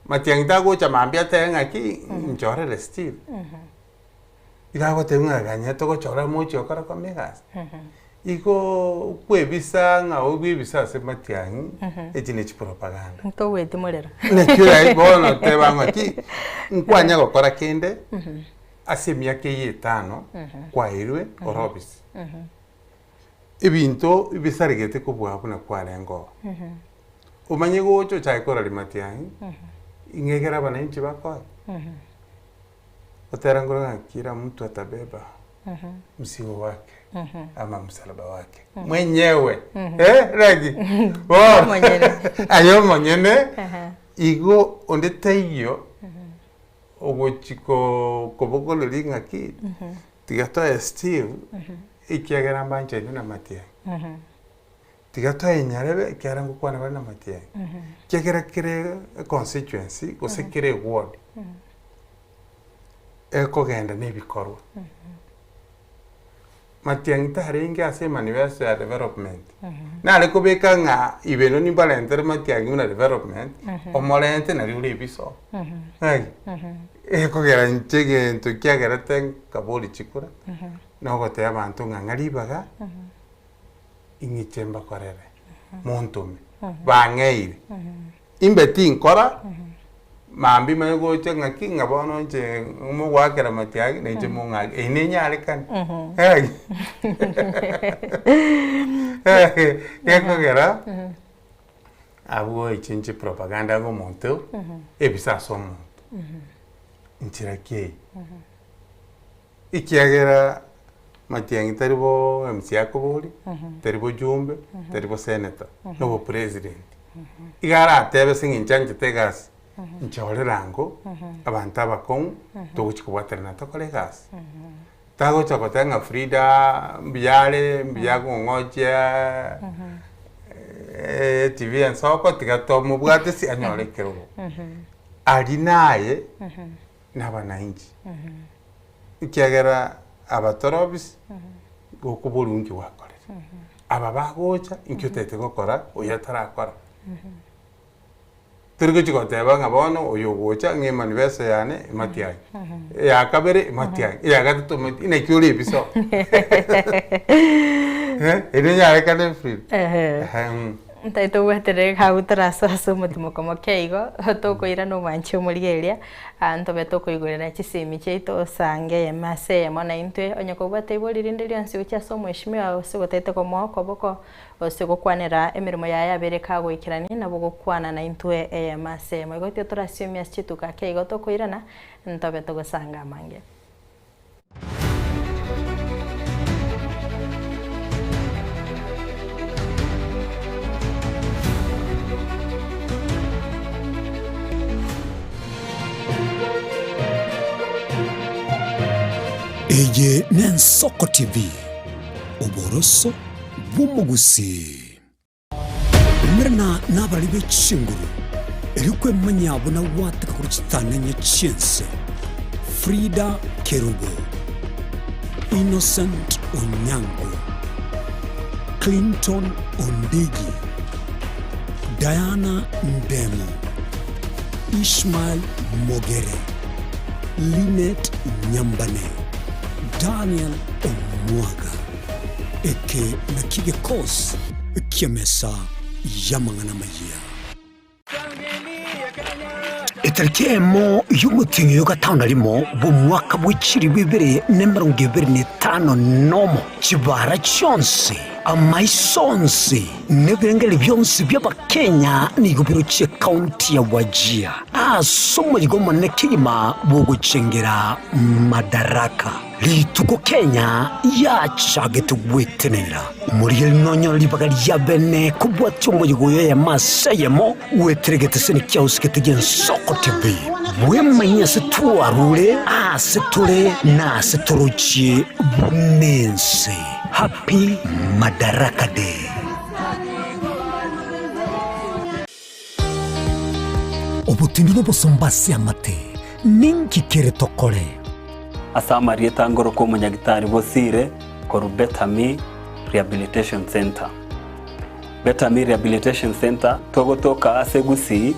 D: Matiang'i tagocha mambia atebe ng'aki nchorere Steve. Iga agotebia ng'a ganya togochora mochie okore koma egasi. Igo kwebisa ng'a obwebisa ase matiang'i echi ne chipropaganda.
C: Ntogwetimorera.
D: Naki orai bono teba ng'aki nkwanya gokora kende ase emiaka eye etano kwairwe ore ofisi. Ebinto bisaregete kobua buna kwarenge oo. Omanye gocha ochake koraria matiang'i, ing'egere abananchi bakoe. Otera ngoro ng'a kila mtu atabeba mzigo wake ama msalaba wake mwenyewe eh naki bono
C: Omonyene.
D: aye omonyene igo onde taiyo ogochi ko kobogoreria ng'aki tiga toe Steve ekiagera mbanchaine na matiang'i. Tiga toenyarebe ekiagera ngokwana bare namatiang'i, ekiagera kere econstituency gose kere eward ekogenda na ebikorwa. Matiang'i tarenge ase emanifesto ya development, nare kobeka ng'a ibeno nimbarentere matiang'i buna development, omorente nario ore ebiso. Naki? Ekogera inche egento kiagerete nkabori chikura, nogotebia abanto ng'a ng'a ribaga. ing'iche mbakorere, montome, bang'eire, imbe tinkora, mambia manye gocha ng'aki ng'a bono inche mogoakera matiang'i na inche mong'ake, eyio nenyarekane? Gekogera abwo echi inche propaganda ya omonto, ebisa ase omonto, nchera ki eyio? Ekiagera Matiang'i tari bo MCA akobori, tari bojumbe, tari bo senator, nobo president. Iga aratebe ase eng'encho anchete egasi, nchore rango, abanto abakong'u, togochi kobwaterana tokore egasi. Tagocha goteba ng'a Frida mbuya are, mbuya akong'ochia TV ensoko tiga tomobwate ase anyore ekerogo. Aria naye. nabananchi, ekiagera aba tore obisi, gokoborwa inki gwakorire, aba bagocha inki otagete gokora oyo atarakora. Tori gochi goteba ng'a bono oyo ogocha ng'a emanifesto yane ematiang'i, eya kabere ematiang'i, eya gatato ematiang'i, naki ore ebiso erio nyarekane Frida? Ehe mh.
C: Ntari tobwaterere egekabu torasoe ase omotimoko moke igo, tokoirana omwanchi omorigereria, aa ntobe tokoigorera chisemi chiaito osange eyemo ase eyemo naintwe, onye kobwate ibori rinde rionsi gochia ase omweshimiwa gose gotagete komoa okoboko, gose gokwanera emeremo yaye yabere kagoikerania, nabo gokwana naintwe eyemo ase eyemo. Igo tiga torasimie ase chituko ake igo tokoirana, ntobe togosanga amange.
B: Eye n'Ensoko TV, oboroso bw'omogusii. Umerana nabarari be chinguru, erio kwemanya buna gwateka korwa chitang'ani chi'ense. Frida Kerubo, Innocent Onyango, Clinton Ondigi, Diana Ndemo, Ishmael Mogere, Linet Nyambane, Daniel Omwaga. Eke nakio gekosi ki'emesa y'amang'ana amayia. Etariki eyemo y'omotienyi oyo gatano na rimo bw'omwaka bwe chilifu ibere na emerongo ebere na etano nomo, chibara chionsi, amaiso onsi, na ebirengererio bionsi bi'Abakenya nigo birochie ekaunti ya Wajir ase omoyiga omonene kegima bw'ogochengera Madaraka. Rituko Kenya yachagete gwetenenera, omorigereria nonyore ribaga ria bene kobwatia omoyega oyo eyemo ase eyemo goetera egeteseni kiao ase gete gi'Ensoko TV. Bwemanyie ase twarure, aase tore, na ase torochie buna ense. Happy Madaraka Day! Obotindi nobosomba ase amate, ninki kere tokore?
E: Ase amarieta ngorokwa omonyagitari Bosire korwa Bethamy Rehabilitation Centre. Better Me Rehabilitation Centre togotoka ase Gusii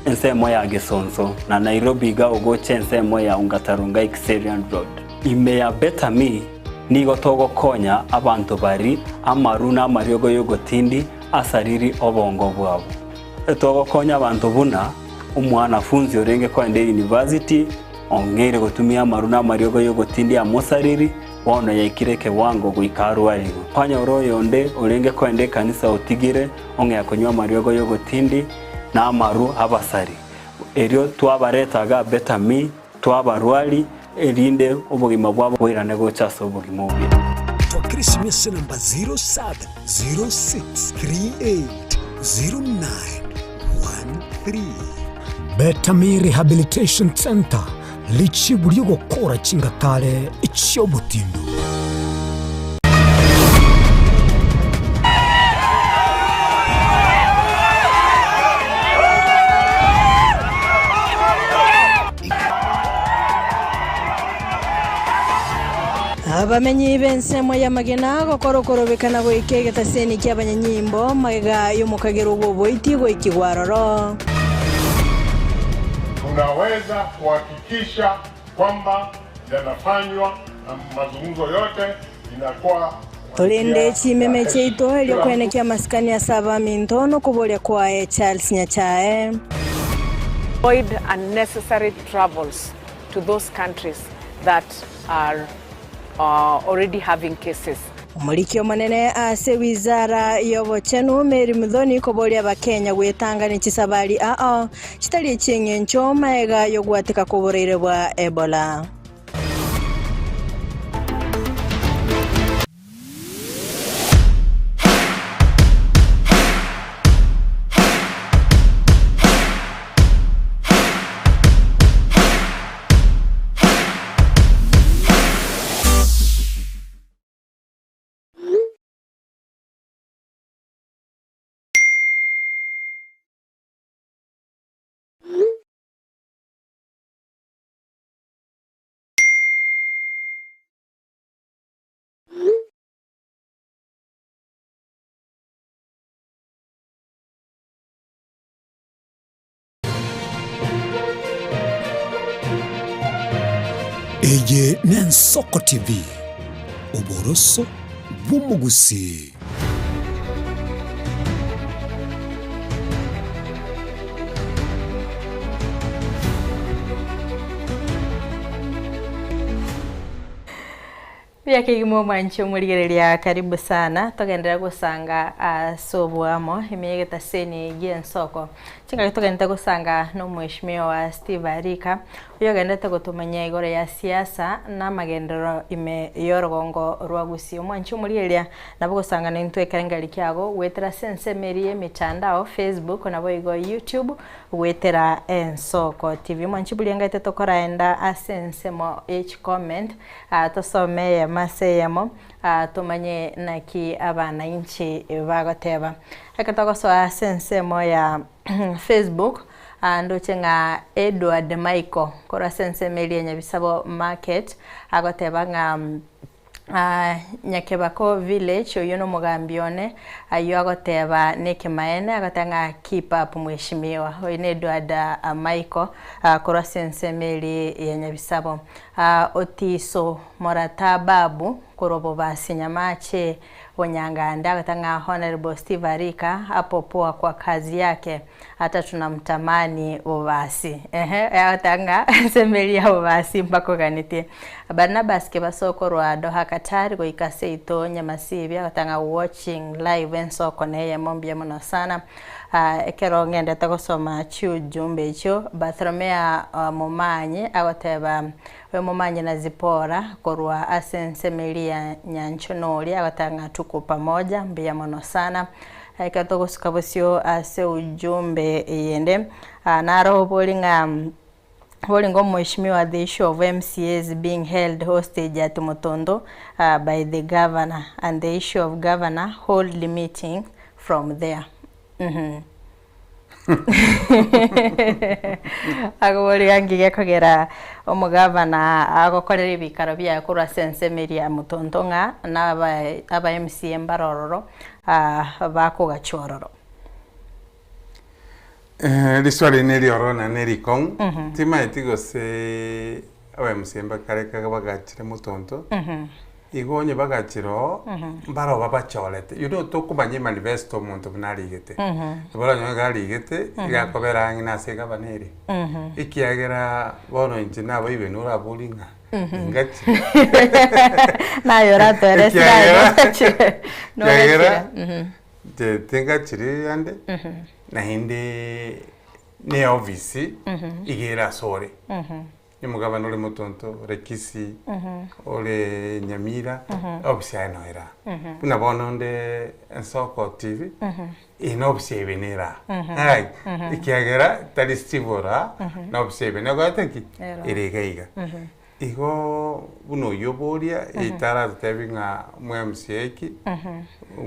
E: ensemo ya Gesonso na Nairobi iga ogocha ensemo ya Ongata Rongai Kiserian Road. Ime ya Better Me nigo togokonya abanto bari amaru na amariogo y'ogotindi asariri obongo bwabo. Togokonya abanto buna omwanafunzi orenge koenda eyunivasiti ong'eire gotumia amaru na amariogo y'ogotindi amosariri bono yaikire ekewango goika arwarigwe. Kwanyora oyonde orenge koenda ekanisa otigire ong'ea konywa amariogo y'ogotindi na amaru abasari. Erio twabareta iga Better Me, twabarwari, erinde obogima bwabo boirane gocha ase obogima obuya.
B: Twakera esimi ase enamba 0706380913. Better Me Rehabilitation Centre, richibu ri'ogokora chingatare chi'obotindu.
C: Abamenyi b'ensemo y'amagena gokora okorobekana goika egetaseni ki'abanyanyimbo magega y'omokagera bw'oboiti goikigwa aroro.
F: Tunaweza kuhakikisha kwamba yanafanywa na mazungumzo yote inakuwa
C: Torende chimeme chiaito erio kwenekia amasikani ase abaminto nokoboria kwaye Charles Nyachae.
G: Avoid unnecessary travels to those countries that are already having cases.
C: Omoriki omonene ase wizara y'obochenu Mary Muthoni koboria abakenya gwetanga ne chisabari ao chitari echi'eng'encho maega y'ogwateka kw'oboraire bwa Ebola.
B: Eye n'Ensoko TV, oboroso bw'omogusii.
C: Buya kegima omwanchi omorigereria karibu sana togenderere gosanga ase oboamo ime y'egetaseni gi'ensoko. Chingaki togenderete gosanga na omweshimiwa Steve Arika oyo ogenderete gotomanyia igoro ya siasa na amagenderero ime y'orogongo rwa Gusii. Omwanchi omorigereria nabo gosanga naintwe ekerengeri kiago goetera ase ensemo eria y'emitandao Facebook naboigo YouTube goetera Ensoko TV. Omwanchi buria ngaete tokoraenda ase ensemo ye chicomment Tosome eyemo ase eyemo, tomanye naki abanainchi bagoteba. Ekero togosoa ase ensemo ya Facebook, ndoche ng'a Edward Michael korwa ase ensemo eria ya Nyabisabo Market, agoteba ng'a Nyakebako Village, oyio nomogambi one, ayio agoteba nekemaene, agoteba ng'a keep up mheshimiwa. Oyio ne Edward Michael korwa ase ensemo eria ya Nyabisabo. Otiso Morata Babu korwa Bobasi Nyamache Bonyangande agoteba ng'a Honourable Steve Arika hapo poa kwa kazi yake hata tunamtamani Bobasi. Ehe agoteba ng'a ensemo eria ya Bobasi mbakoganetie. Barnabas Kebaso korwa Doha Qatar goika seito Nyamasibi agoteba ng'a watching live ensoko neyemo mbuya mono sana. Ekero ngendete gosoma chiujumbe echio, Bartholomea Momanyi agoteba, Oyo Momanyi na Zipora korwa ase ensemo eria ya nyancho noria agoteba ng'a tuko pamoja, mbuya mono sana. Ekero togosuka bosio ase ujumbe eyende, naro bori ng'a boringo Mheshimiwa the issue of MCAs being held hostage at Mutondo by the governor and the issue of governor hold meeting from there. Akoboria nki gekogera omogavana agokorera ebikaro biaye korwa ase ensemo eria ya Mutondo ng'a na aba aba MCA mbare ororo. Bakogachwa ororo.
D: Riswali eri neriororo naende nerikong'u, timaeti gose aba-MCA mbakare kaga bagachire motonto, igo onye bagachire oo, mbaroo babachorete, you know tokomanya emanifesto omonto buna arigete, nabo oranyore iga arigete, iga akobera ang'e nase egavana ere, ekiagera bono inche nabaibwe noraborie ng'a Ingachire.
C: Naye oratoere
D: Ekiagera-
C: esirae
D: Ekiagera inche tingachiri ande, naende ne ofisi iga ere ase ore. Omogabana ore Motonto, ore Kisii, ore Nyamira, ofisi yaye noyo ere aa. Buna bono onde Ensoko TV, eye na ofisi ya Ibena ere aa. Ai, ekiagera tari Steve ore aa, na ofisi ya Ibena ekorete ki?
C: Ere aa.
D: Ere iga iga. Igo buna oyio oboria, etaratotebi ng'a mwa MCA ki,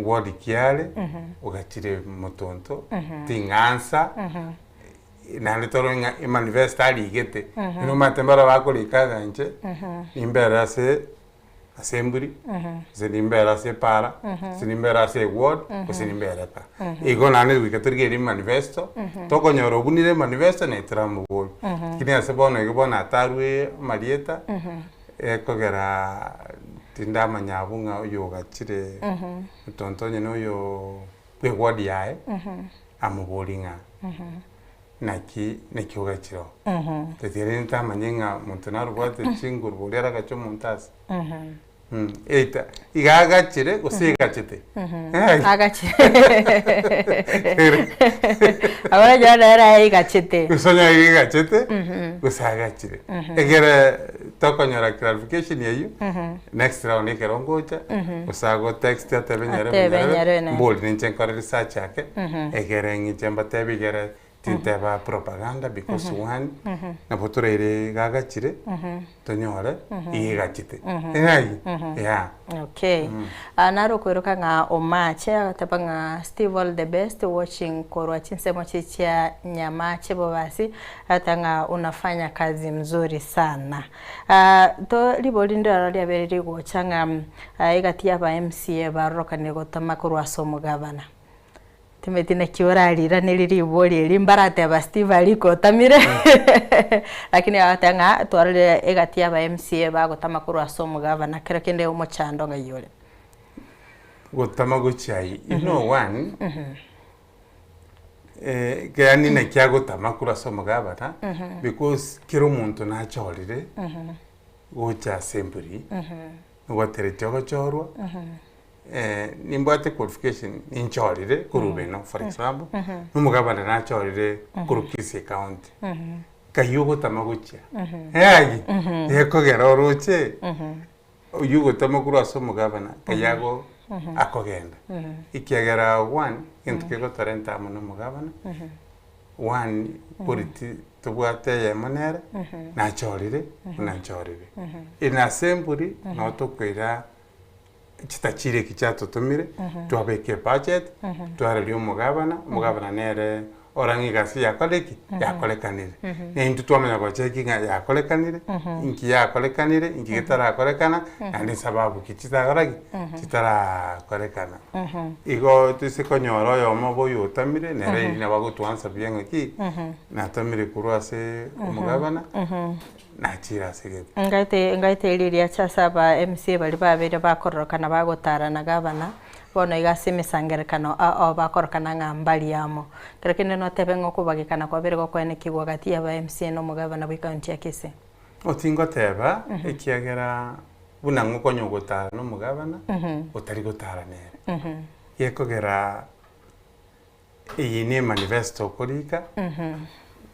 D: ward ki are, ogachire motonto, ting'ansa, naende torore ng'a emanifesto arigete, buna omanyete mbaro bakorika ng'a inche, nimbere ase ase emburi, gose nimbere ase epaara, gose nimbere ase eward, gose nimbere kaa. Igo naende goika torigererie emanifesto, tokonyora obunire emanifesto naye toramoborie. Lakini ase bono iga bono atarwe amarieta, ekogera tindamanya abwo ng'a oyo ogachire otonto onye na oyo bwa eward yaye, amoborie ng'a naki naki ogachire oo. Tatiga rende ntamanye ng'a omonto narobwate chinguru boria aragache omonto ase. Eita iga agachire gose egachete.
C: Agachire. Abana jana era eigachete.
D: Gose onye iga egachete gose agachire. Ekere tokonyora clarification eywo next round ekero ngocha gose ago text atebe nyarebe
C: Atebe
D: nyarebe
C: nyarebe ne.
D: mbori ninche nkore research ake egere ng'iche mbatebi egere Tinteba propaganda because one, nabo toraire iga agachire, tonyore iga egachete. Ng'ai? Yeah.
C: Okay. Ah, naro okoiroka ng'a omache agateba ng'a Steve all the best watching korwa chinsemo chi chia Nyamache Bobasi agateba ng'a unafanya kazi mzuri sana. Ah, to ribori ndiro riabeire rigocha ng'a ah, egati ya aba MCA barorokanire gotama korwa ase omogabana. Timanyeti naki orariraneri ribori eri mbarateba Steve arike otamire lakini agateba ng'a twarorire egati ya aba MCA bagotama korwa ase omogabana kero kende omochando ng'ai ore.
D: Gotama gochia ayio, you know one, yaani naki agotama korwa ase omogabana because kera omonto nachorire gocha ase embori, nogwateretie ogochorwa. Nimbwate qualification ninchorire korwa Rubeno for example, na omogabana nachorire korwa Kisii county, nkai ogotama gochia yaayi gekogera oroche oywo ogotama korwa ase omogabana nkai ago akogenda. Ekiagera one, egento kegotorenta amo na omogabana, one quality tobwate eyemo nere, nachorire buna nchorire. In assembly nabo tokoira chitachiri eki chiatotomire, twabeka ebudget, twararia omogabana, omogabana nere orang'e egasi yakore ki? Yakorekanire. Na intwe twamanya gocheki ng'a yakorekanire, inki yakorekanire, inki getarakorekana, naende esababu ki chitagora ki? Chitarakorekana. Igo toise konyora oyomo obo oyo otamire, nere riria nabo agotwansa buya ng'aki, natamire korwa ase omogabana. Nachire ase gete.
C: Ngaete ngaete riria ase aba MCA baria babeire bakororokana bagotara na gavana, bono iga ase emesangerekano ao ao bakorokana ng'a mbari amo. Kero kende notebe ng'a okobagekana kwabeire gokoenekigwa gati ya aba MCA na omogavana bwe ekaunti ya Kisii.
D: O tingoteba, ekiagera buna ng'o konya ogotara na omogavana, otari gotara nere. Gekogera Eye ne emanifesto okorika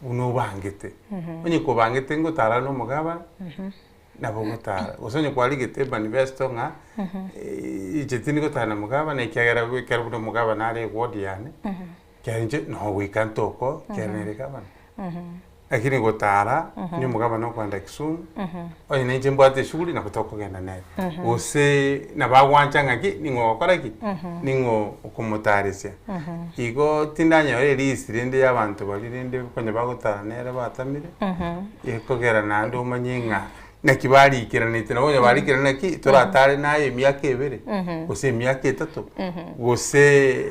D: buna obangete. Onye kobangete ngotara na omogabana, nabo ogotara. Gose onye kwarigete emanifesto ng'a inche tindi gotara na mogabana ekiagera ekero buna omogabana are eward yane, ekiagera inche nogoika ntoko ekiagera nere gavana. Lakini gotara, onye omogabana okoenda Kisumu, onye nainche mbwate eshughuli nabo tokogenda nere. Gose nabo agwancha ng'aki, ning'o ogokora ki? Ning'o okomotaresia. Igo tindanyora erist rende ya abanto baria rende konya bagotara nere batamire, ekogera naende omanye ng'a. Naki barikeranete nabo onye barikerane naki toratare naye emiaka ebere, gose emiaka etato, gose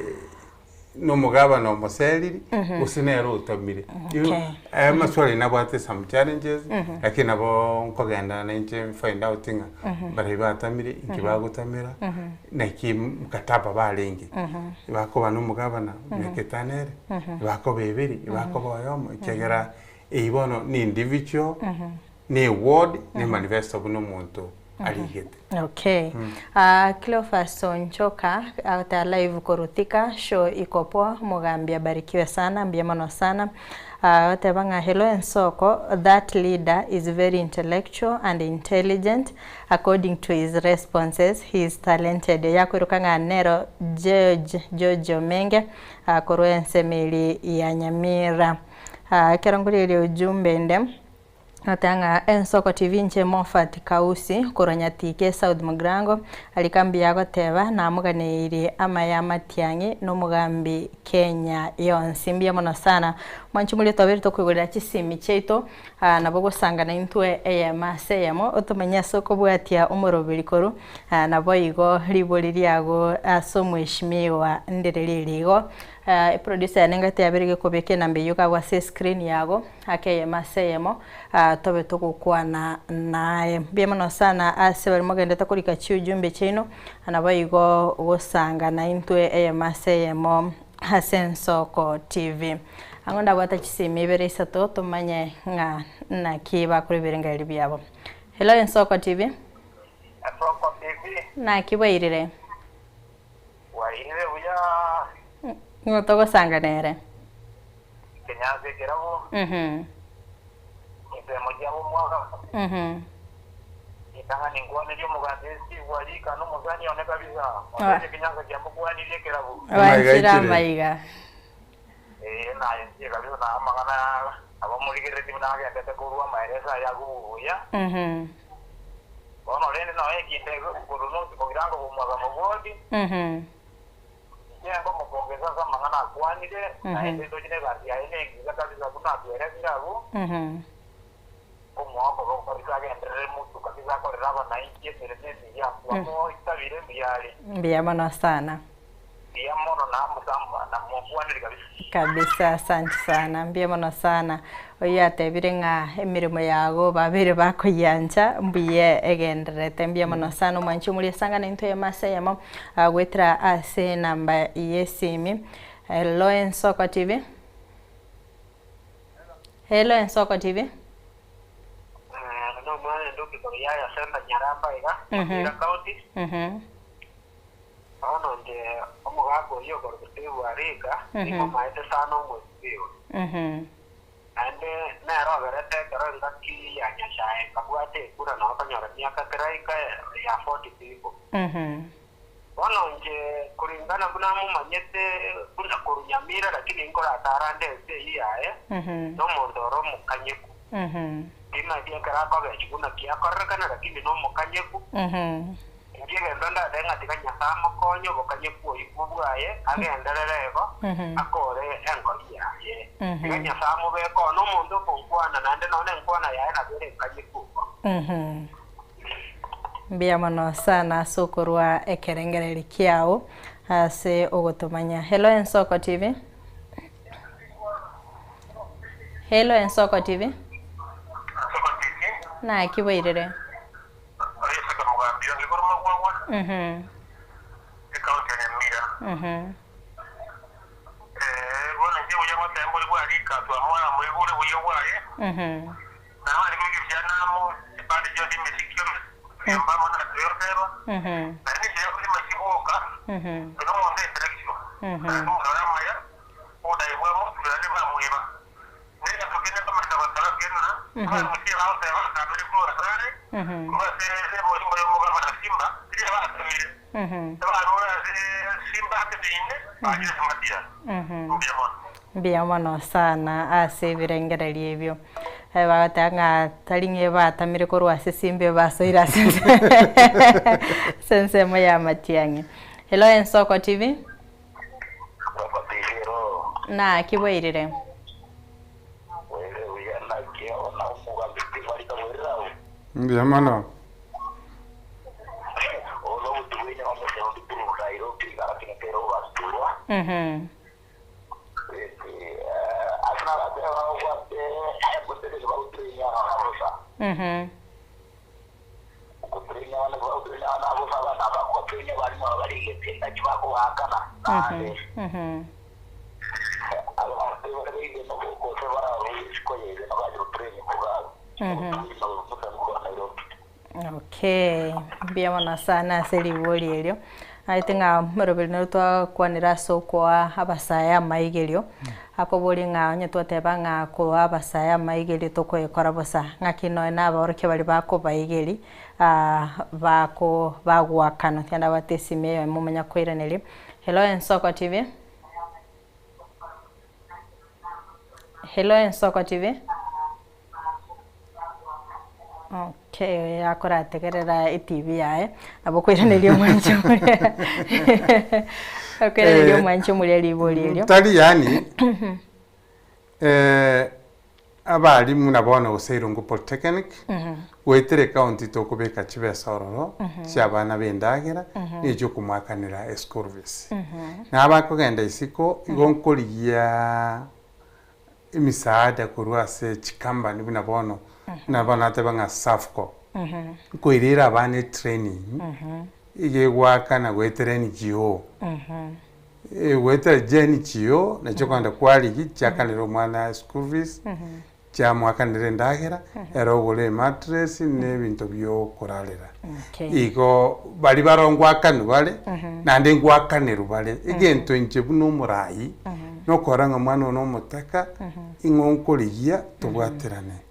D: na omogabana omoseriri, gose nere otamire.
C: Okay.
D: Aya amaswali nabwate some challenges, lakini nabo nkogenda nainche find out ng'a baria batamire, inki bagotamera, naki mkataba barenge, bakoba na omogabana emiaka etano ere, bakoba ebere, bakoba oyomo, ekiagera eywo bono ni individual. Ne eward ne manifesto buna omonto arigete.
C: Okay. Ah, Cleophas Onchoka agoteba live korwa Thika show iko poa omogambi abarikiwe sana mbuya mono sana. Ah, agoteba ng'a hello Ensoko that leader is very intellectual and intelligent according to his responses he is talented. Yakoiroka ng'a nero George George Omenge ah, korwa ensemo eria ya Nyamira. Ah, ekero nkorigereria ujumbe ende. Goteba ng'a Ensoko TV inche Moffat Kausi korwa Nyatike South Mugrango arika mbuya agoteba namoganeirie amaya amatiang'i na omogambi Kenya yonsi. Mbuya mono sana mwanche moria twabeire tokoigorera chisimi chiaito nabo ogosangana intwe eyemo ase eyemo otomanye ase okobwatia omoroberi korwa naboigo ribori riago ase omweshimiwa ndire riri igo. Eproducer yane ngati yabeire gekobeka enamba eyio iga ase escreen yago. Ake eyemo ase eyemo, tobe togokwana naye. Mbuya mono sana ase baria mogendete korika chiujumbe chiaino, naboigo gosanga naintwe eyemo ase eyemo ase Ensoko TV. Ang'o ndabwate chisimi ibere isato tomanye ng'a naki bakora ebirengererio biabo. Hello Ensoko TV.
H: Ensoko TV.
C: Naki bwairire?
H: Bwairire buya.
C: Ng'o togosanga nere?
H: Ekenyansa ekerabu. Chinsemo chiabo omwaka. Ritang'ani nkwanerie omogambi Steve Warika na omosani one kabisa. Onde ekenyansa kiamokwanirie ekerabu.
C: Wanchire amaiga.
H: Ee, naye inche kabisa na amang'ana abamorigereretie buna agendete korwa amaereso aye agwo buya. Bono rende nonya ekinto korwa nosi kogirango bomwaga mobwoti, inche nkomokongesa ase amang'ana akwanire, naende ndoche negasi yaye nengiya kabisa buna atweresire abwo, nkomoa okoboko kabisa agenderere motu kabisa akorere abanainchi emeremo emiya, twamoitabire mbuya are.
C: Mbuya mono sana.
H: Mbuya mono namokwanire kabisa.
C: Kabisa asante sana mbuya mono sana oyio atebire ng'a emeremo yago babeire bakoyiancha mbuya egendererete mbuya mono sana omwanchi omoria esangane intwe eyemo ase eyemo goetera ase enamba ya esimi Hello Ensoko TV Hello Ensoko TV.
H: Nomwana Nduki korwa Yaya Center Nyaramba iga, Nyamira County. Bono inche omogaka oyio okorokwa Steve Warika, nimomaete sana omwesimiwa. Naende nere oberete ekero engaki ya Nyasae nkabwata ekura na okonyora emiaka teraika ya 40 people. Bono inche kuringana buna momanyete buna korwa Nyamira lakini nkoratara nde ense eyio yaye, nomonto ore omokanyeku. Timanyeti ekero akobechwa buna ki akorerekana lakini nomokanyeku. Inche egento ndatebe ng'a tiga Nyasae amokonye obokanyeku oyio bwaye agenderere igo, akore enkori yaye. Tiga Nyasae amobeke oo nomonto okonkwana, naende nonya enkwana yaye nabo ere enkanyeku igo.
C: Mbuya mono sana ase okorwa ekerengereri kiao ase ogotomanya. Hello Ensoko TV. Hello Ensoko TV.
H: Ensoko TV.
C: Naki bwairire?
H: Oiseke mogambi onde korwa magwagwa, ecounty ya Nyamira. Eh, bono inche buya ngoteba mbori bwa rika twamwara moigure buya bwaye, na abare goika ekiana amo, chipande chionsi emesiki yomba amo na toyoteba, naende inche yakorima chiboka, oyo omonto intellectual, naende omorore amaya, obodai bwamo, naende bamweba. Negento kende nkomenta goteba kena, abarusia bagoteba batamire korwa asare, korwa ase emorimbo y'omogaba na simba, riria batamire, ebarure ase simba ase ebiine, bachire ase Matiya. Mbuya mono.
C: Mbuya mono sana ase ebirengererio ebio. Bagoteba ng'a tari ng'a ebatamire korwa ase simba ebasoire ase ase ensemo ya Matiang'i. Hello Ensoko TV. Naki bwairire?
D: Mbuya mono.
H: Obo nobotuko bwa enyama omosaondi korwa Nairobi lakini kero obaturwa. Ase naratebe babwate gotereri bagotrainia abana bosa. Gotrainia abana bagotrainia abana bosa abana bagotrainia abarimu aba barigete naki bakobaakana naende abanto bare baige gose bararue isiko ya ime bache gotrainia kogabu. Obotuko bwa Nairobi.
C: Okay, mbuya mono sana ase ribori erio. Naete ng'a moroberi noro twakwanera ase okoa abasae amaigerio, akoboria ng'a onye twateba ng'a koa abasae amaigerio tokoekora bosa, ng'aki nonya na abaorokia baria bakobaigeri bako bagoakanwa. Tiga ndabwate esimi eyemo omanye koiraneria. Hello Ensoko TV. Hello Ensoko TV. Okay, akorategerera etv yaye, nabo okoiraneria omwanchi omoria okoiraneria
D: Eh,
C: omwanchi omoria ribori erio.
D: Tari yaani eh, abalimu na bono gose Irungu Polytechnic goetera ecounty tokobeka chibesa ororo chia abana ba endagera na echiokomwakanera eschool fees. Na abakogenda isiko igo nkorigia emisaada korwa ase chicompany buna bono, buna bono nateba ng'a Safco, nkoirera abana etraining, iga egoakana goetera NGO, goetera chiNGO nachio okogenda kwarigi chiakanera omwana school fees, chiamoakanera endagera, ere ogore emattress na ebinto bia okorarera. Igo baria baroo ngoakanwa bare, naende ngoakanerwa bare. Egento inche buna omorai, nokora ng'a omwana one omotaka, ing'o nkorigia tobwaterane.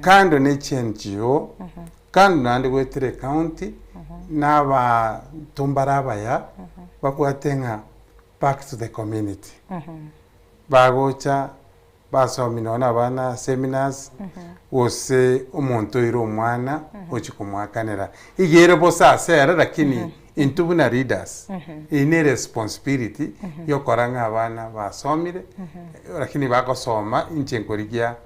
D: Kando ne chiNGO, kando naende goetera ecounty, na abanto mbare abaya, babwate ng'a back to the community. Bagocha Basomi nonya na abana seminars, gose omonto oire omwana ochia komoakanera. Iga ere bosa ase ere lakini intwe buna leaders, eye ne responsibility yokora ng'a abana basomire, lakini bagosoma inche nkorigia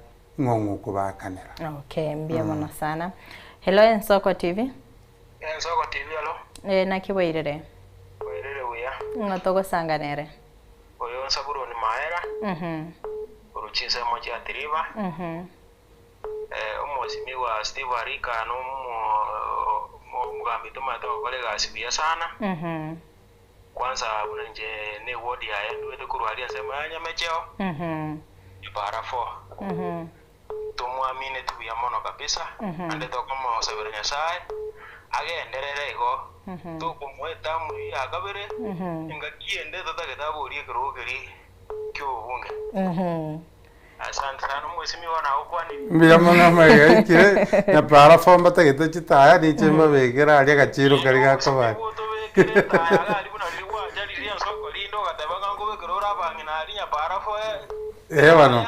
D: ng'a ong'o okobaakanera.
C: Okay, mbuya mono sana. Hello Ensoko TV.
H: Ensoko TV alo.
C: Eh, naki bwairire?
H: Bwairire buya.
C: Ng'o togosanga nere?
H: Oyo Sabuloni Maera, korwa chinsemo chia Tiriba, omosimigwa Steve Arika na omogambi tomaete gokora egasi buya sana. Kwanza buna inche ne ward yaye ndwete korwa aria ensemo ya Nyamecheo, Epara 4. Tomwamineti buya mono kabisa, naende tokomosabera Nyasae agenderere igo, tokomoa etamu eyio ya kabere, engaki ende totagete aborie ekerogo keria ki'obobunge. Asante sana omwesimigwa nagokwanire.
D: Mbuya mono amaiga aikire, na parafo mbatagete chitaya ninche mbabekere aria agachiro karia gakoba.
H: Omwesimigwa otobekere etaya iga aria buna riria gwacha riria ensoko rinde ogateba ng'a nkobekere ore abang'ina aria nyaparafo
D: Ee bono.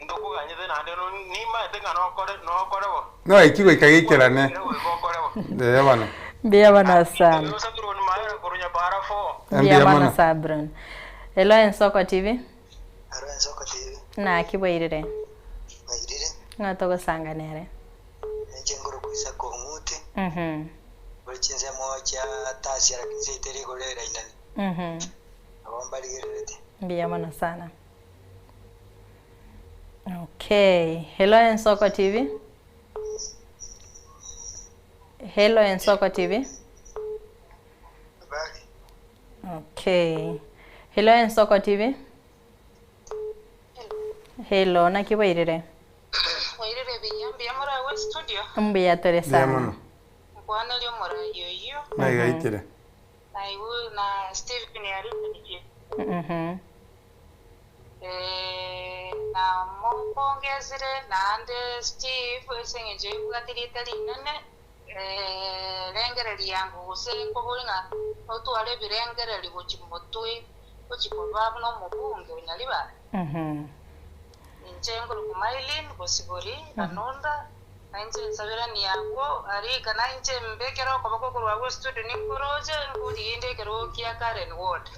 H: Ntokoganyete naende nimaete ng'a nokore nokore bo.
D: Noiki goika geikerane.
H: Goika okore bo.
D: Ee bono.
C: Mbuya mono sana.
H: Oyo Sabuloni Maera korwa Nyapara 4.
C: Mbuya
D: Mbuya
C: mono
D: mono.
C: Sabuloni. Hello Ensoko TV.
I: Hello Ensoko TV.
C: Naki bwairire?
I: Bwairire.
C: Ng'o togosanga nere?
I: Ninche nkorokwa Isaka Ong'uti, ore chinsemo chia Tasia lakini seito ere igoro ya Irainani. Nabo mbarigererete.
C: Mbuya mono sana. Okay. Hello Ensoko TV. Hello Ensoko TV.
I: Habari.
C: Okay. Hello Ensoko TV. Hello, naki bwairire?
J: Bwairire buya, mbuya more agwo estudio?
C: Mbuya tore
D: Mbuya
C: sana.
D: mono.
J: Nkwanerie omorai oyio.
D: Naiga aikire.
J: Naigwe na Stephen Arithmetic. Eh, namopongesire naende Steve ase eng'encho ebwate rieta rinene, eh, rengereria yango gose nkobori ng'a otware ebirengererio gochia motwe gochia koba buna omobunge o Nyaribari. Inche nkorokwa Maylene Bosibori Anunda, na inche nsabirani agwo arika, na inche mbekere okoboko korwa agwo estudio ninkoroche, nkorigie inde ekerogo kia Karen Ward.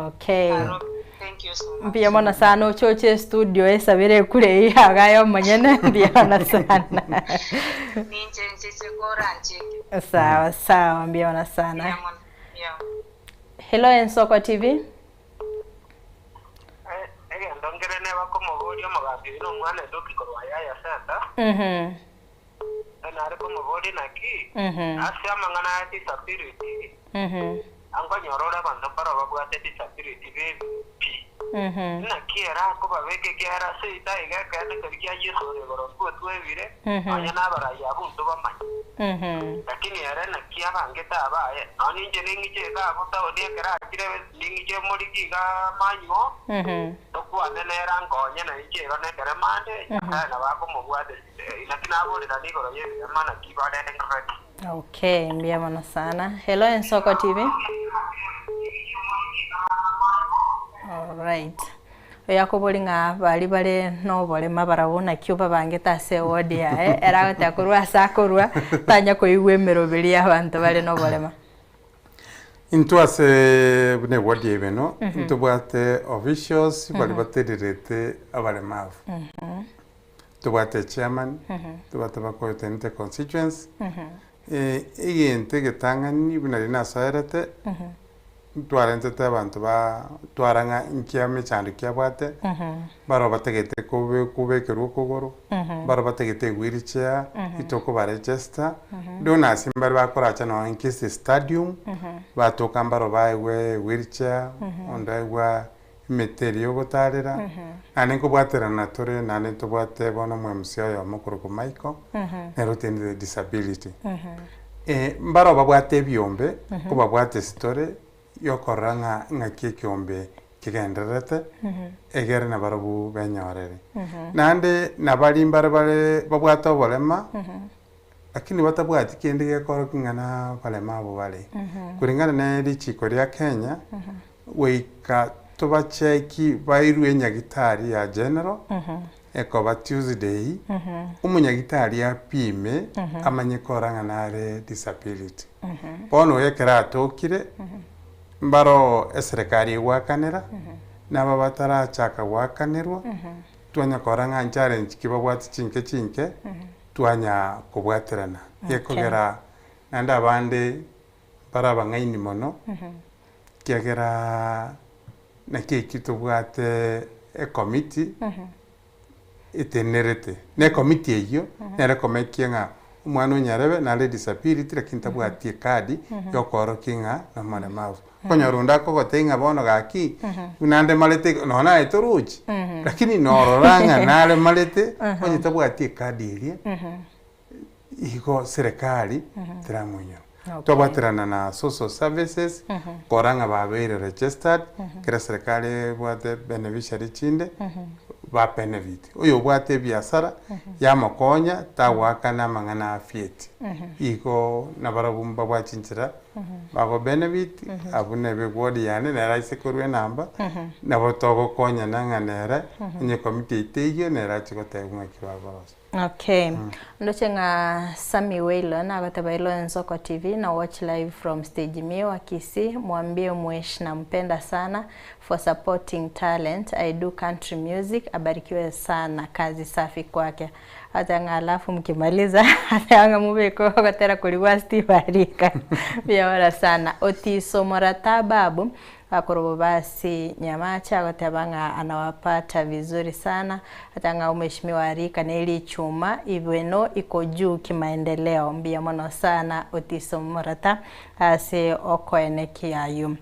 C: Okay.
J: Nairobi. Thank you so much.
C: Mbuya mono sana ochoche estudio esabere ekure eyio yaga omonyene mbuya mono sana.
J: Ninche nchiche koranchike.
C: Sawa sawa mbuya mono sana.
J: Mbuya mono. Mbuya.
C: Hello Ensoko TV.
H: Egento nkere neba komoboria omogambi oyio nomwana Edoki korwa Yaya Center, nare komoboria naki ase amang'ana aya disability, ankonyora ore abanto mbaro babwate disability be pi. Naki ere akobabeka ekiagera ase eita iga ekeene keria kia Yeso ore igoro intwe twebire, nonya nabarai abwo ntobamanye. Lakini ere naki abangete abaye, nonya inche ning'iche iga abwo taoni ekero achire ning'iche moriki iga manywo, tokwane nere ankonye na inche igo nekerema ande, Nyasae nabo akomobwateria. Naki naborerana igoro y'ebirema naki barengete.
C: Okay, mbuya mono sana. Hello Ensoko TV. Alright. Oyo akobori ng'a bari bare noborema barabwo naki obabangete ase eward yaye, ere agoteba korwa ase akorwa tanya koigwa emeroberi ya abanto bare noborema.
D: Intwe ase buna eward ya Ibeno, ntobwate officials baria batererete abaremavu. Tobwate chairman, tobwate bakotenete constituency, egento egetang'ani buna riria nasoerete, ntwarentete abanto ba twara ng'a inki emechando ki abwate, mbaro batagete kobe kobekerwa okogoro, mbaro batagete ewheelchair, itokobaregister, donors mbare bakoracha nonye Kisii stadium, batoka mbaro baegwe ewheelchair, onde aegwa emete eria yogotarera, naende nkobwaterana tore naende ntobwate bono omo MC oyomo okorokwa Michael, nere otenenete disability. Mbaro babwate ebiombe, nkobabwate story yokorora ng'a ng'aki ekiombe kegendererete, egere nabarobwo benyorere. Naende nabari mbare bare babwate oborema, lakini batabwati kende gekorokia ng'a na abarema abwo bare. Kulingana na richiko ria Kenya, goika tobacheki bairwe enyagitari ya general, ekoba Tuesday, omonyagitari apime, amanye korora ng'a nare disability. Bono oyo ekero atokire, mbaro eserekari egwakanera, naba batarachaka goakanerwa, twanya korora ng'a nchallenge ki babwate chinke chinke, twanya kobwaterana. Gekogera naende abande bare abang'aini mono, ekiagera naki ekio tobwate ecommittee etenerete, na ecommittee eyio nere ekomekia ng'a omwana onyarebe nare disability lakini tabwati ecard yokoorokia ng'a nomoremavu. Okonyora onde akogotebia ng'a bono gaki, buna ndemarete iga, nonya naye torochi, lakini norora ng'a naremarete, onye tabwati ecard eria, igo serikali teramoinyora. Twabwaterana na social services, korora ng'a babeire registered, ekero serikali ebwate beneficiary chinde, ba benefit. Oyo obwate ebiasara, yamokonya, tagoakana amang'ana a fieti. Igo nabarabwo mbabwate chinchera bago benefit, abwo nebe eward yane nere aise korwa enamba, nabo togokonyana ng'a nere, onye committee yaito eyio, nere ache gotebwa ng'aki bagorosia.
C: Okay. Ndoche ng'a Sammy Waylon agoteba Hello Ensoko TV na watch live from stage Miwa Kisii mwambie Mwesh nampenda sana for supporting talent I do country music abarikiwe sana kazi safi kwake Acha ng'a alafu mkimaliza ateba ng'a mobeke ogotera koria gwa Steve Arika mbuya mono sana Otiso Morata Babu Akorwa bobasi Nyamache agoteba ng'a anawapata vizuri sana, ata ng'a omheshimiwa Arika ne richuma ibeno iko juu kimaendeleo. Mbuya mono sana Otiso Morata ase okoenekia ayio.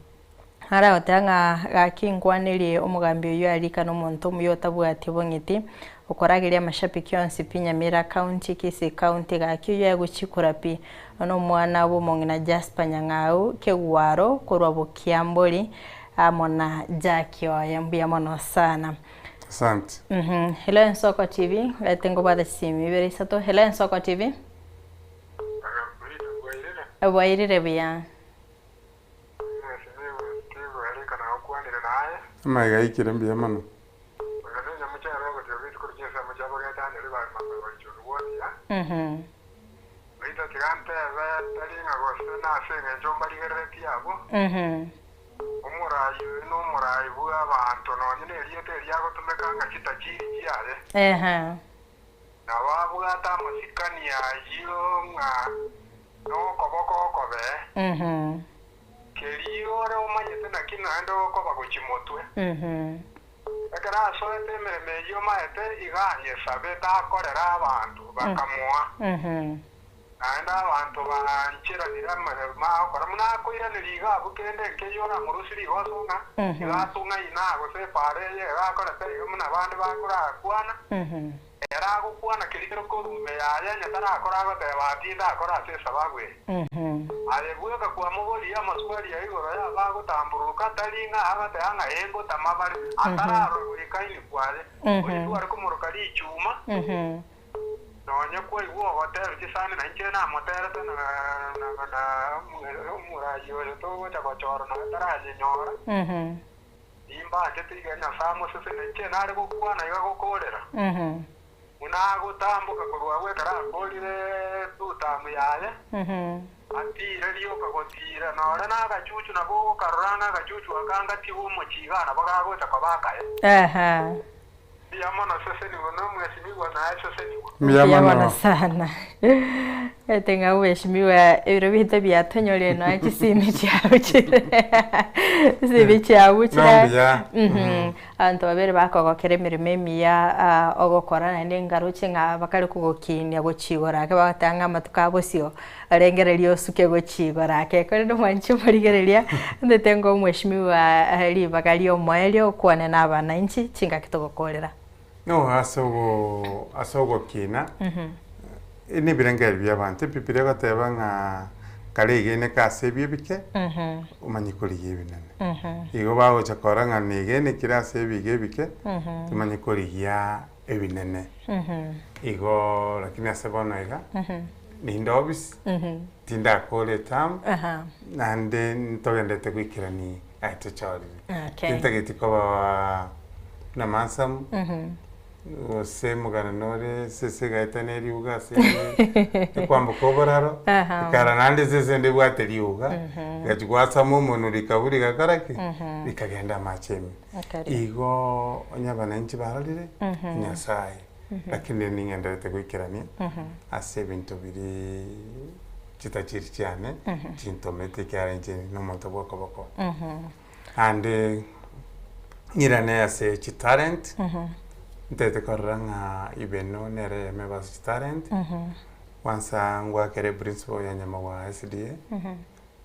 C: Nare agoteba ng'a gaki nkwanerie omogambi oyio Arika nomonto omuya otabwati obong'iti, okorageria amashabiki onsi pi Nyamira County, Kisii County gaki oyio agochikura pi. Oyo nomwana bw'omong'ina Jasper Nyang'au Kegwaro korwa Bokiambori amo na Jackie oye. Mbuya mono sana.
D: Asante.
C: Hello Ensoko TV, gete nkobwate chisimi ibere isato. Hello Ensoko TV. Bwairire buya.
D: Amaiga aikire mbuya mono.
H: Goika tiga ntebe, tari ng'a gose nase engencho mbarigereretie abwo. Omorai oyo nomorai bw'abaanto, nonya nerieta eri agotumeka ng'a chitajiri chiaye. Nabo abwate amasikani ayio ng'a nokoboko okobe, keria ore omanyete naki naende okoba gochia motwe. Ekero asoete emeremo eyio omaete, iga anyesabete akorere abanto, bakamoa. Naende abanto bancheranire amaremo agokora buna akoiraneria iga abwo kende nkeiyo oramorusie rigoso ng'a iga atong'aine aa gose epaara eye iga akorete iga buna abande bakorakwana. Ere agokwana keria kere korwa ime yaye onye tarakora agoteba ati ndakore ase esababu eye. Aye bweka kwamoboria amaswali ya igoro y'abagotambururuka tari ng'a agoteba ng'a ee ngotama bare, atararora goika ini kwaye. Oyio tware komoroka richuma. Nonya kwaigwa ogoteebia chisani, na inche namoteerete na omoraai oyo togocha gochora nonya taranyenyora, nimbanchete iga Nyasae amosesenie, na inche nare gokwana iga gokoorera, buna agotamboka korwa agwo ekero akoorire tutamu yaye, atiire rioka gotiira, nore nagachuchu nabo ogokarora ng'a agachuchu aka ngatiga omochie iga nabo gagocha koba akaye. Mbuya mono sesenigwe nomwesimigwa naye sesenigwe.
D: Mbuya
C: Mbuya mono
D: mono.
C: sana. Ete ng'a mheshimiwa ebiro binto biatonyorire nonya chisimi chiabuchire. Chisimi chiabuchire.
D: No mbuya.
C: Abanto babere bakogokera emeremo emiya ah, ogokora naende ngaroche ng'a bakare kogokinia gochigora ake bagoteba ng'a amatuko a bosio rengereria osuke gochigora ake. Korende mwanche morigereria, ntete ngoe omweshimiwa ribaga ri'omoerio okwane na abananchi chingaki togokorera.
D: No ase ogo ase ogokina, nebirengererio bi'abanto, Ebibilia egoteba ng'a kare egeneke ase ebi ebike, omanye korigia ebinene. Igo bagocha korora ng'a negenekire ase ebiga ebike, tomanye korigia ebinene. Igo lakini ase bono iga, ninde obisi, tindakora etamu, naende ntogenderete goikerani aya tochorire.
C: Okay.
D: Tintageti koba buna mansamu, gose omogano nore esese egaetania eriuga ase ekwamboka oboraro, ekara naende esese ende ebwate riuga, egachia goasama omonwe rikabua rigakora ki? Rikagenda amache ime. Igo onye abananchi barorire, Nyasaye, lakini ning'enderete goikerania ase ebinto biria chitachiri chiane chintomete ekiagera inche nomonto bw'okoboko. Naende ng'irane ase chitalent, ntagete korora ng'a Ibeno nere eyemo ebe ase chitalent, kwansa ngwakere eprinciple ya Nyamagwa SDA,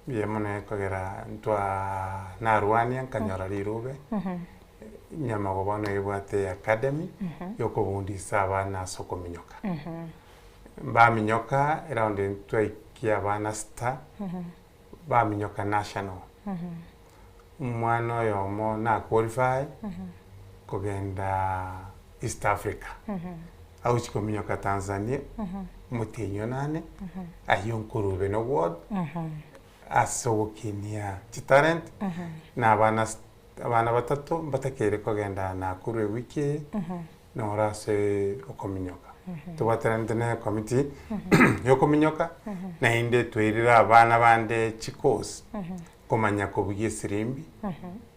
D: Mbuya mono ekogera ntwa narwania nkanyora rirube, Nyamago bono ebwate academy yokobundisa abana ase okominyoka. Baminyoka eround ntwaikia abana sita, baminyoka national. Omwana oyomo na qualify kogenda East Africa, agochia kominyoka Tanzania, omotienyi onane, ayio nkorube na award, ase ogokinia chitalent, na abana abana batato mbatakeire kogenda Nakuru ewiki eye, noro ase okominyoka. Tobwateranete na ecommittee yokominyoka, naende twairire abana bande chicourse, komanya kobugia esirimbi,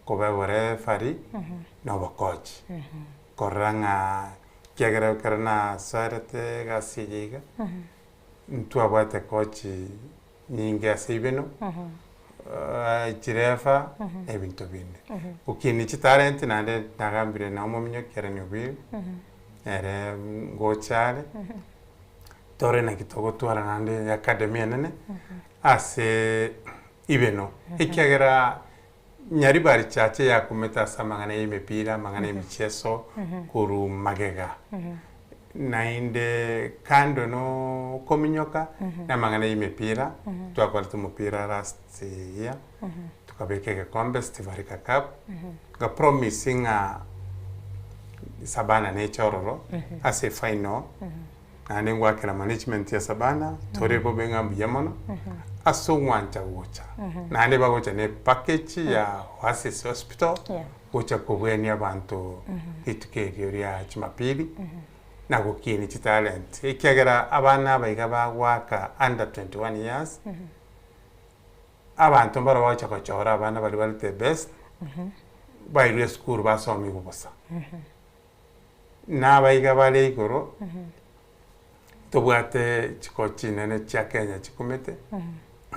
D: koba oborefari, na obokochi. Korora ng'a ekiagera ekero nasoerete egasi eye iga, ntwabwate kochi nyinge ase ibeno, chirefa, na ebinto binde. Gokinia chitalenti naende nagambire na omominyoki ere Newbill, ere ngocha are, tore naki togotwara naende academy enene, ase ibeno, ekiagera Nyaribari Church eyakumete ase amang'ana y'emepira, amang'ana y'emicheso korwa magega. Naende kando no okominyoka na amang'ana y'emepira, twakorete omopira last year, tokabeka egekombe Steve Arika Cup, nga promise ng'a Sabana neche ororo ase efinal. Naende ngoakera management ya Sabana, tore bobe ng'a mbuya mono, ase ogwancha gocha. Naende bagocha ne package ya Oasis Hospital, gocha kobwenia abanto rituko erio ria Jumapili, na gokinia chitalent. Ekiagera abana aba iga bagoaka under 21 years, abanto mbaro bagocha gochora abana baria bare the best. Bairwe esukuru basomigwe bosa. Na abaiga bare igoro, ntobwate chikoo chinene chia Kenya chikumete,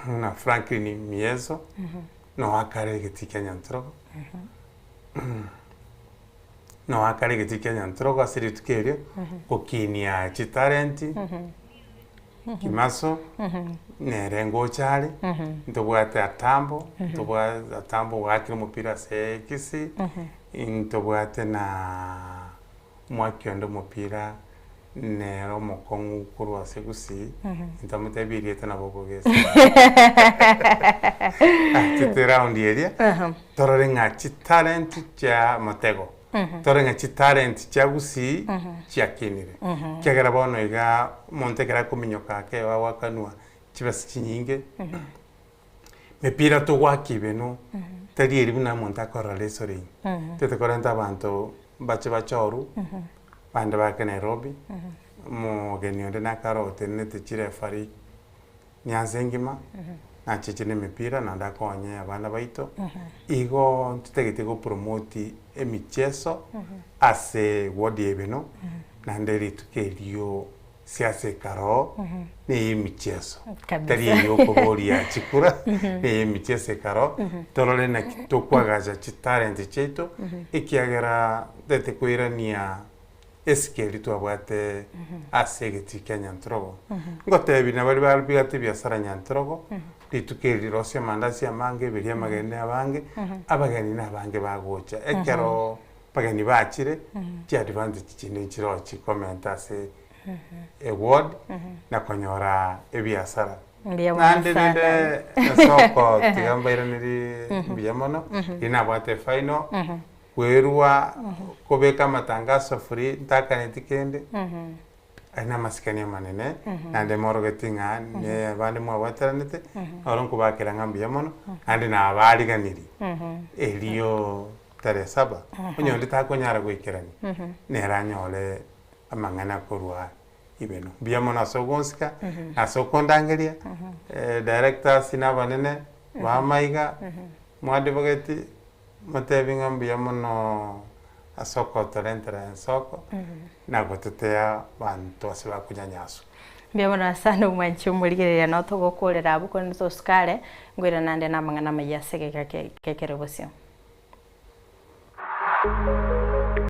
D: buna Franklin Miezo, noe akare egetii kia Nyantrogo, noe akare egetii kia Nyantrogo ase rituko erio, gokinia chitalenti, Kimaso, nere ngocha are, ntobwate Atambo, ntobwate Atambo oakire omopira ase Kisii, ntobwate na omwaki onde omopira nere omokong'u korwa ase Gusii, ntamotebi erieta nabo okogesa. Achete round eria, torore ng'a chitalent chia motego. Tore ng'a chitalenti chia Gusii chiakinire, ekiagera bono iga omonto ekero akominyoka ake agoakanwa chibesa chinyinge, mepira togoaka ibeno tari eri buna omonto akorora esore ime. Toete korenta abanto mbache bachoru, bande baake Nairobi, omogeni onde nakare otenenete chirefari Nyansa engima, nacheche na emepira naende akonye abana baito, igo ntotagete go promote emicheso ase ward ya Ibeno, naende rituko erio siasa ekaroo na eye emicheso, tari eye okoboria chikura, na eye emicheso ekaroo, torore naki tokwagacha chitalent chiaito, ekiagera ntotagete koirania Esike eria twabwate ase egetii kia Nyantrogo. Ngotebi na baria babwate ebiasara Nyantrogo, rituko eri rirosie amandasi amange, eberie amageni abange, abageni nabange bagocha. Ekero abageni bachire, chiadvantage chinde nchiroo chikomenta ase eward na konyora ebiasara.
C: Mbuya mono
D: Naende
C: sana.
D: rende esoko tiga mbairaneri mbuya mono, riria nabwate efinal. Kwerua kobeka amatangaso free ntakaneti kende, aye namasikani amanene, naende morogeti ng'a ne abande mwabwateranete, noro nkobakera ng'a mbuya mono, naende nabariganirie erio tarehe saba, onye onde takonyara goikerania, nere anyore amang'ana korwa ibeno. Mbuya mono ase ogonsika, na ase okondangeria, directors na abanene bamaiga, mwadvocate. Motebi ng'a mbuya mono ase okotorentera ensoko na gotetea abanto ase bakonyanyaswa.
C: Mbuya mono asande omwanchi omorigereria noo togokorera abwo korende tosuka are, nkoirana naende namang'ana amaya ase egeka kekere bosio.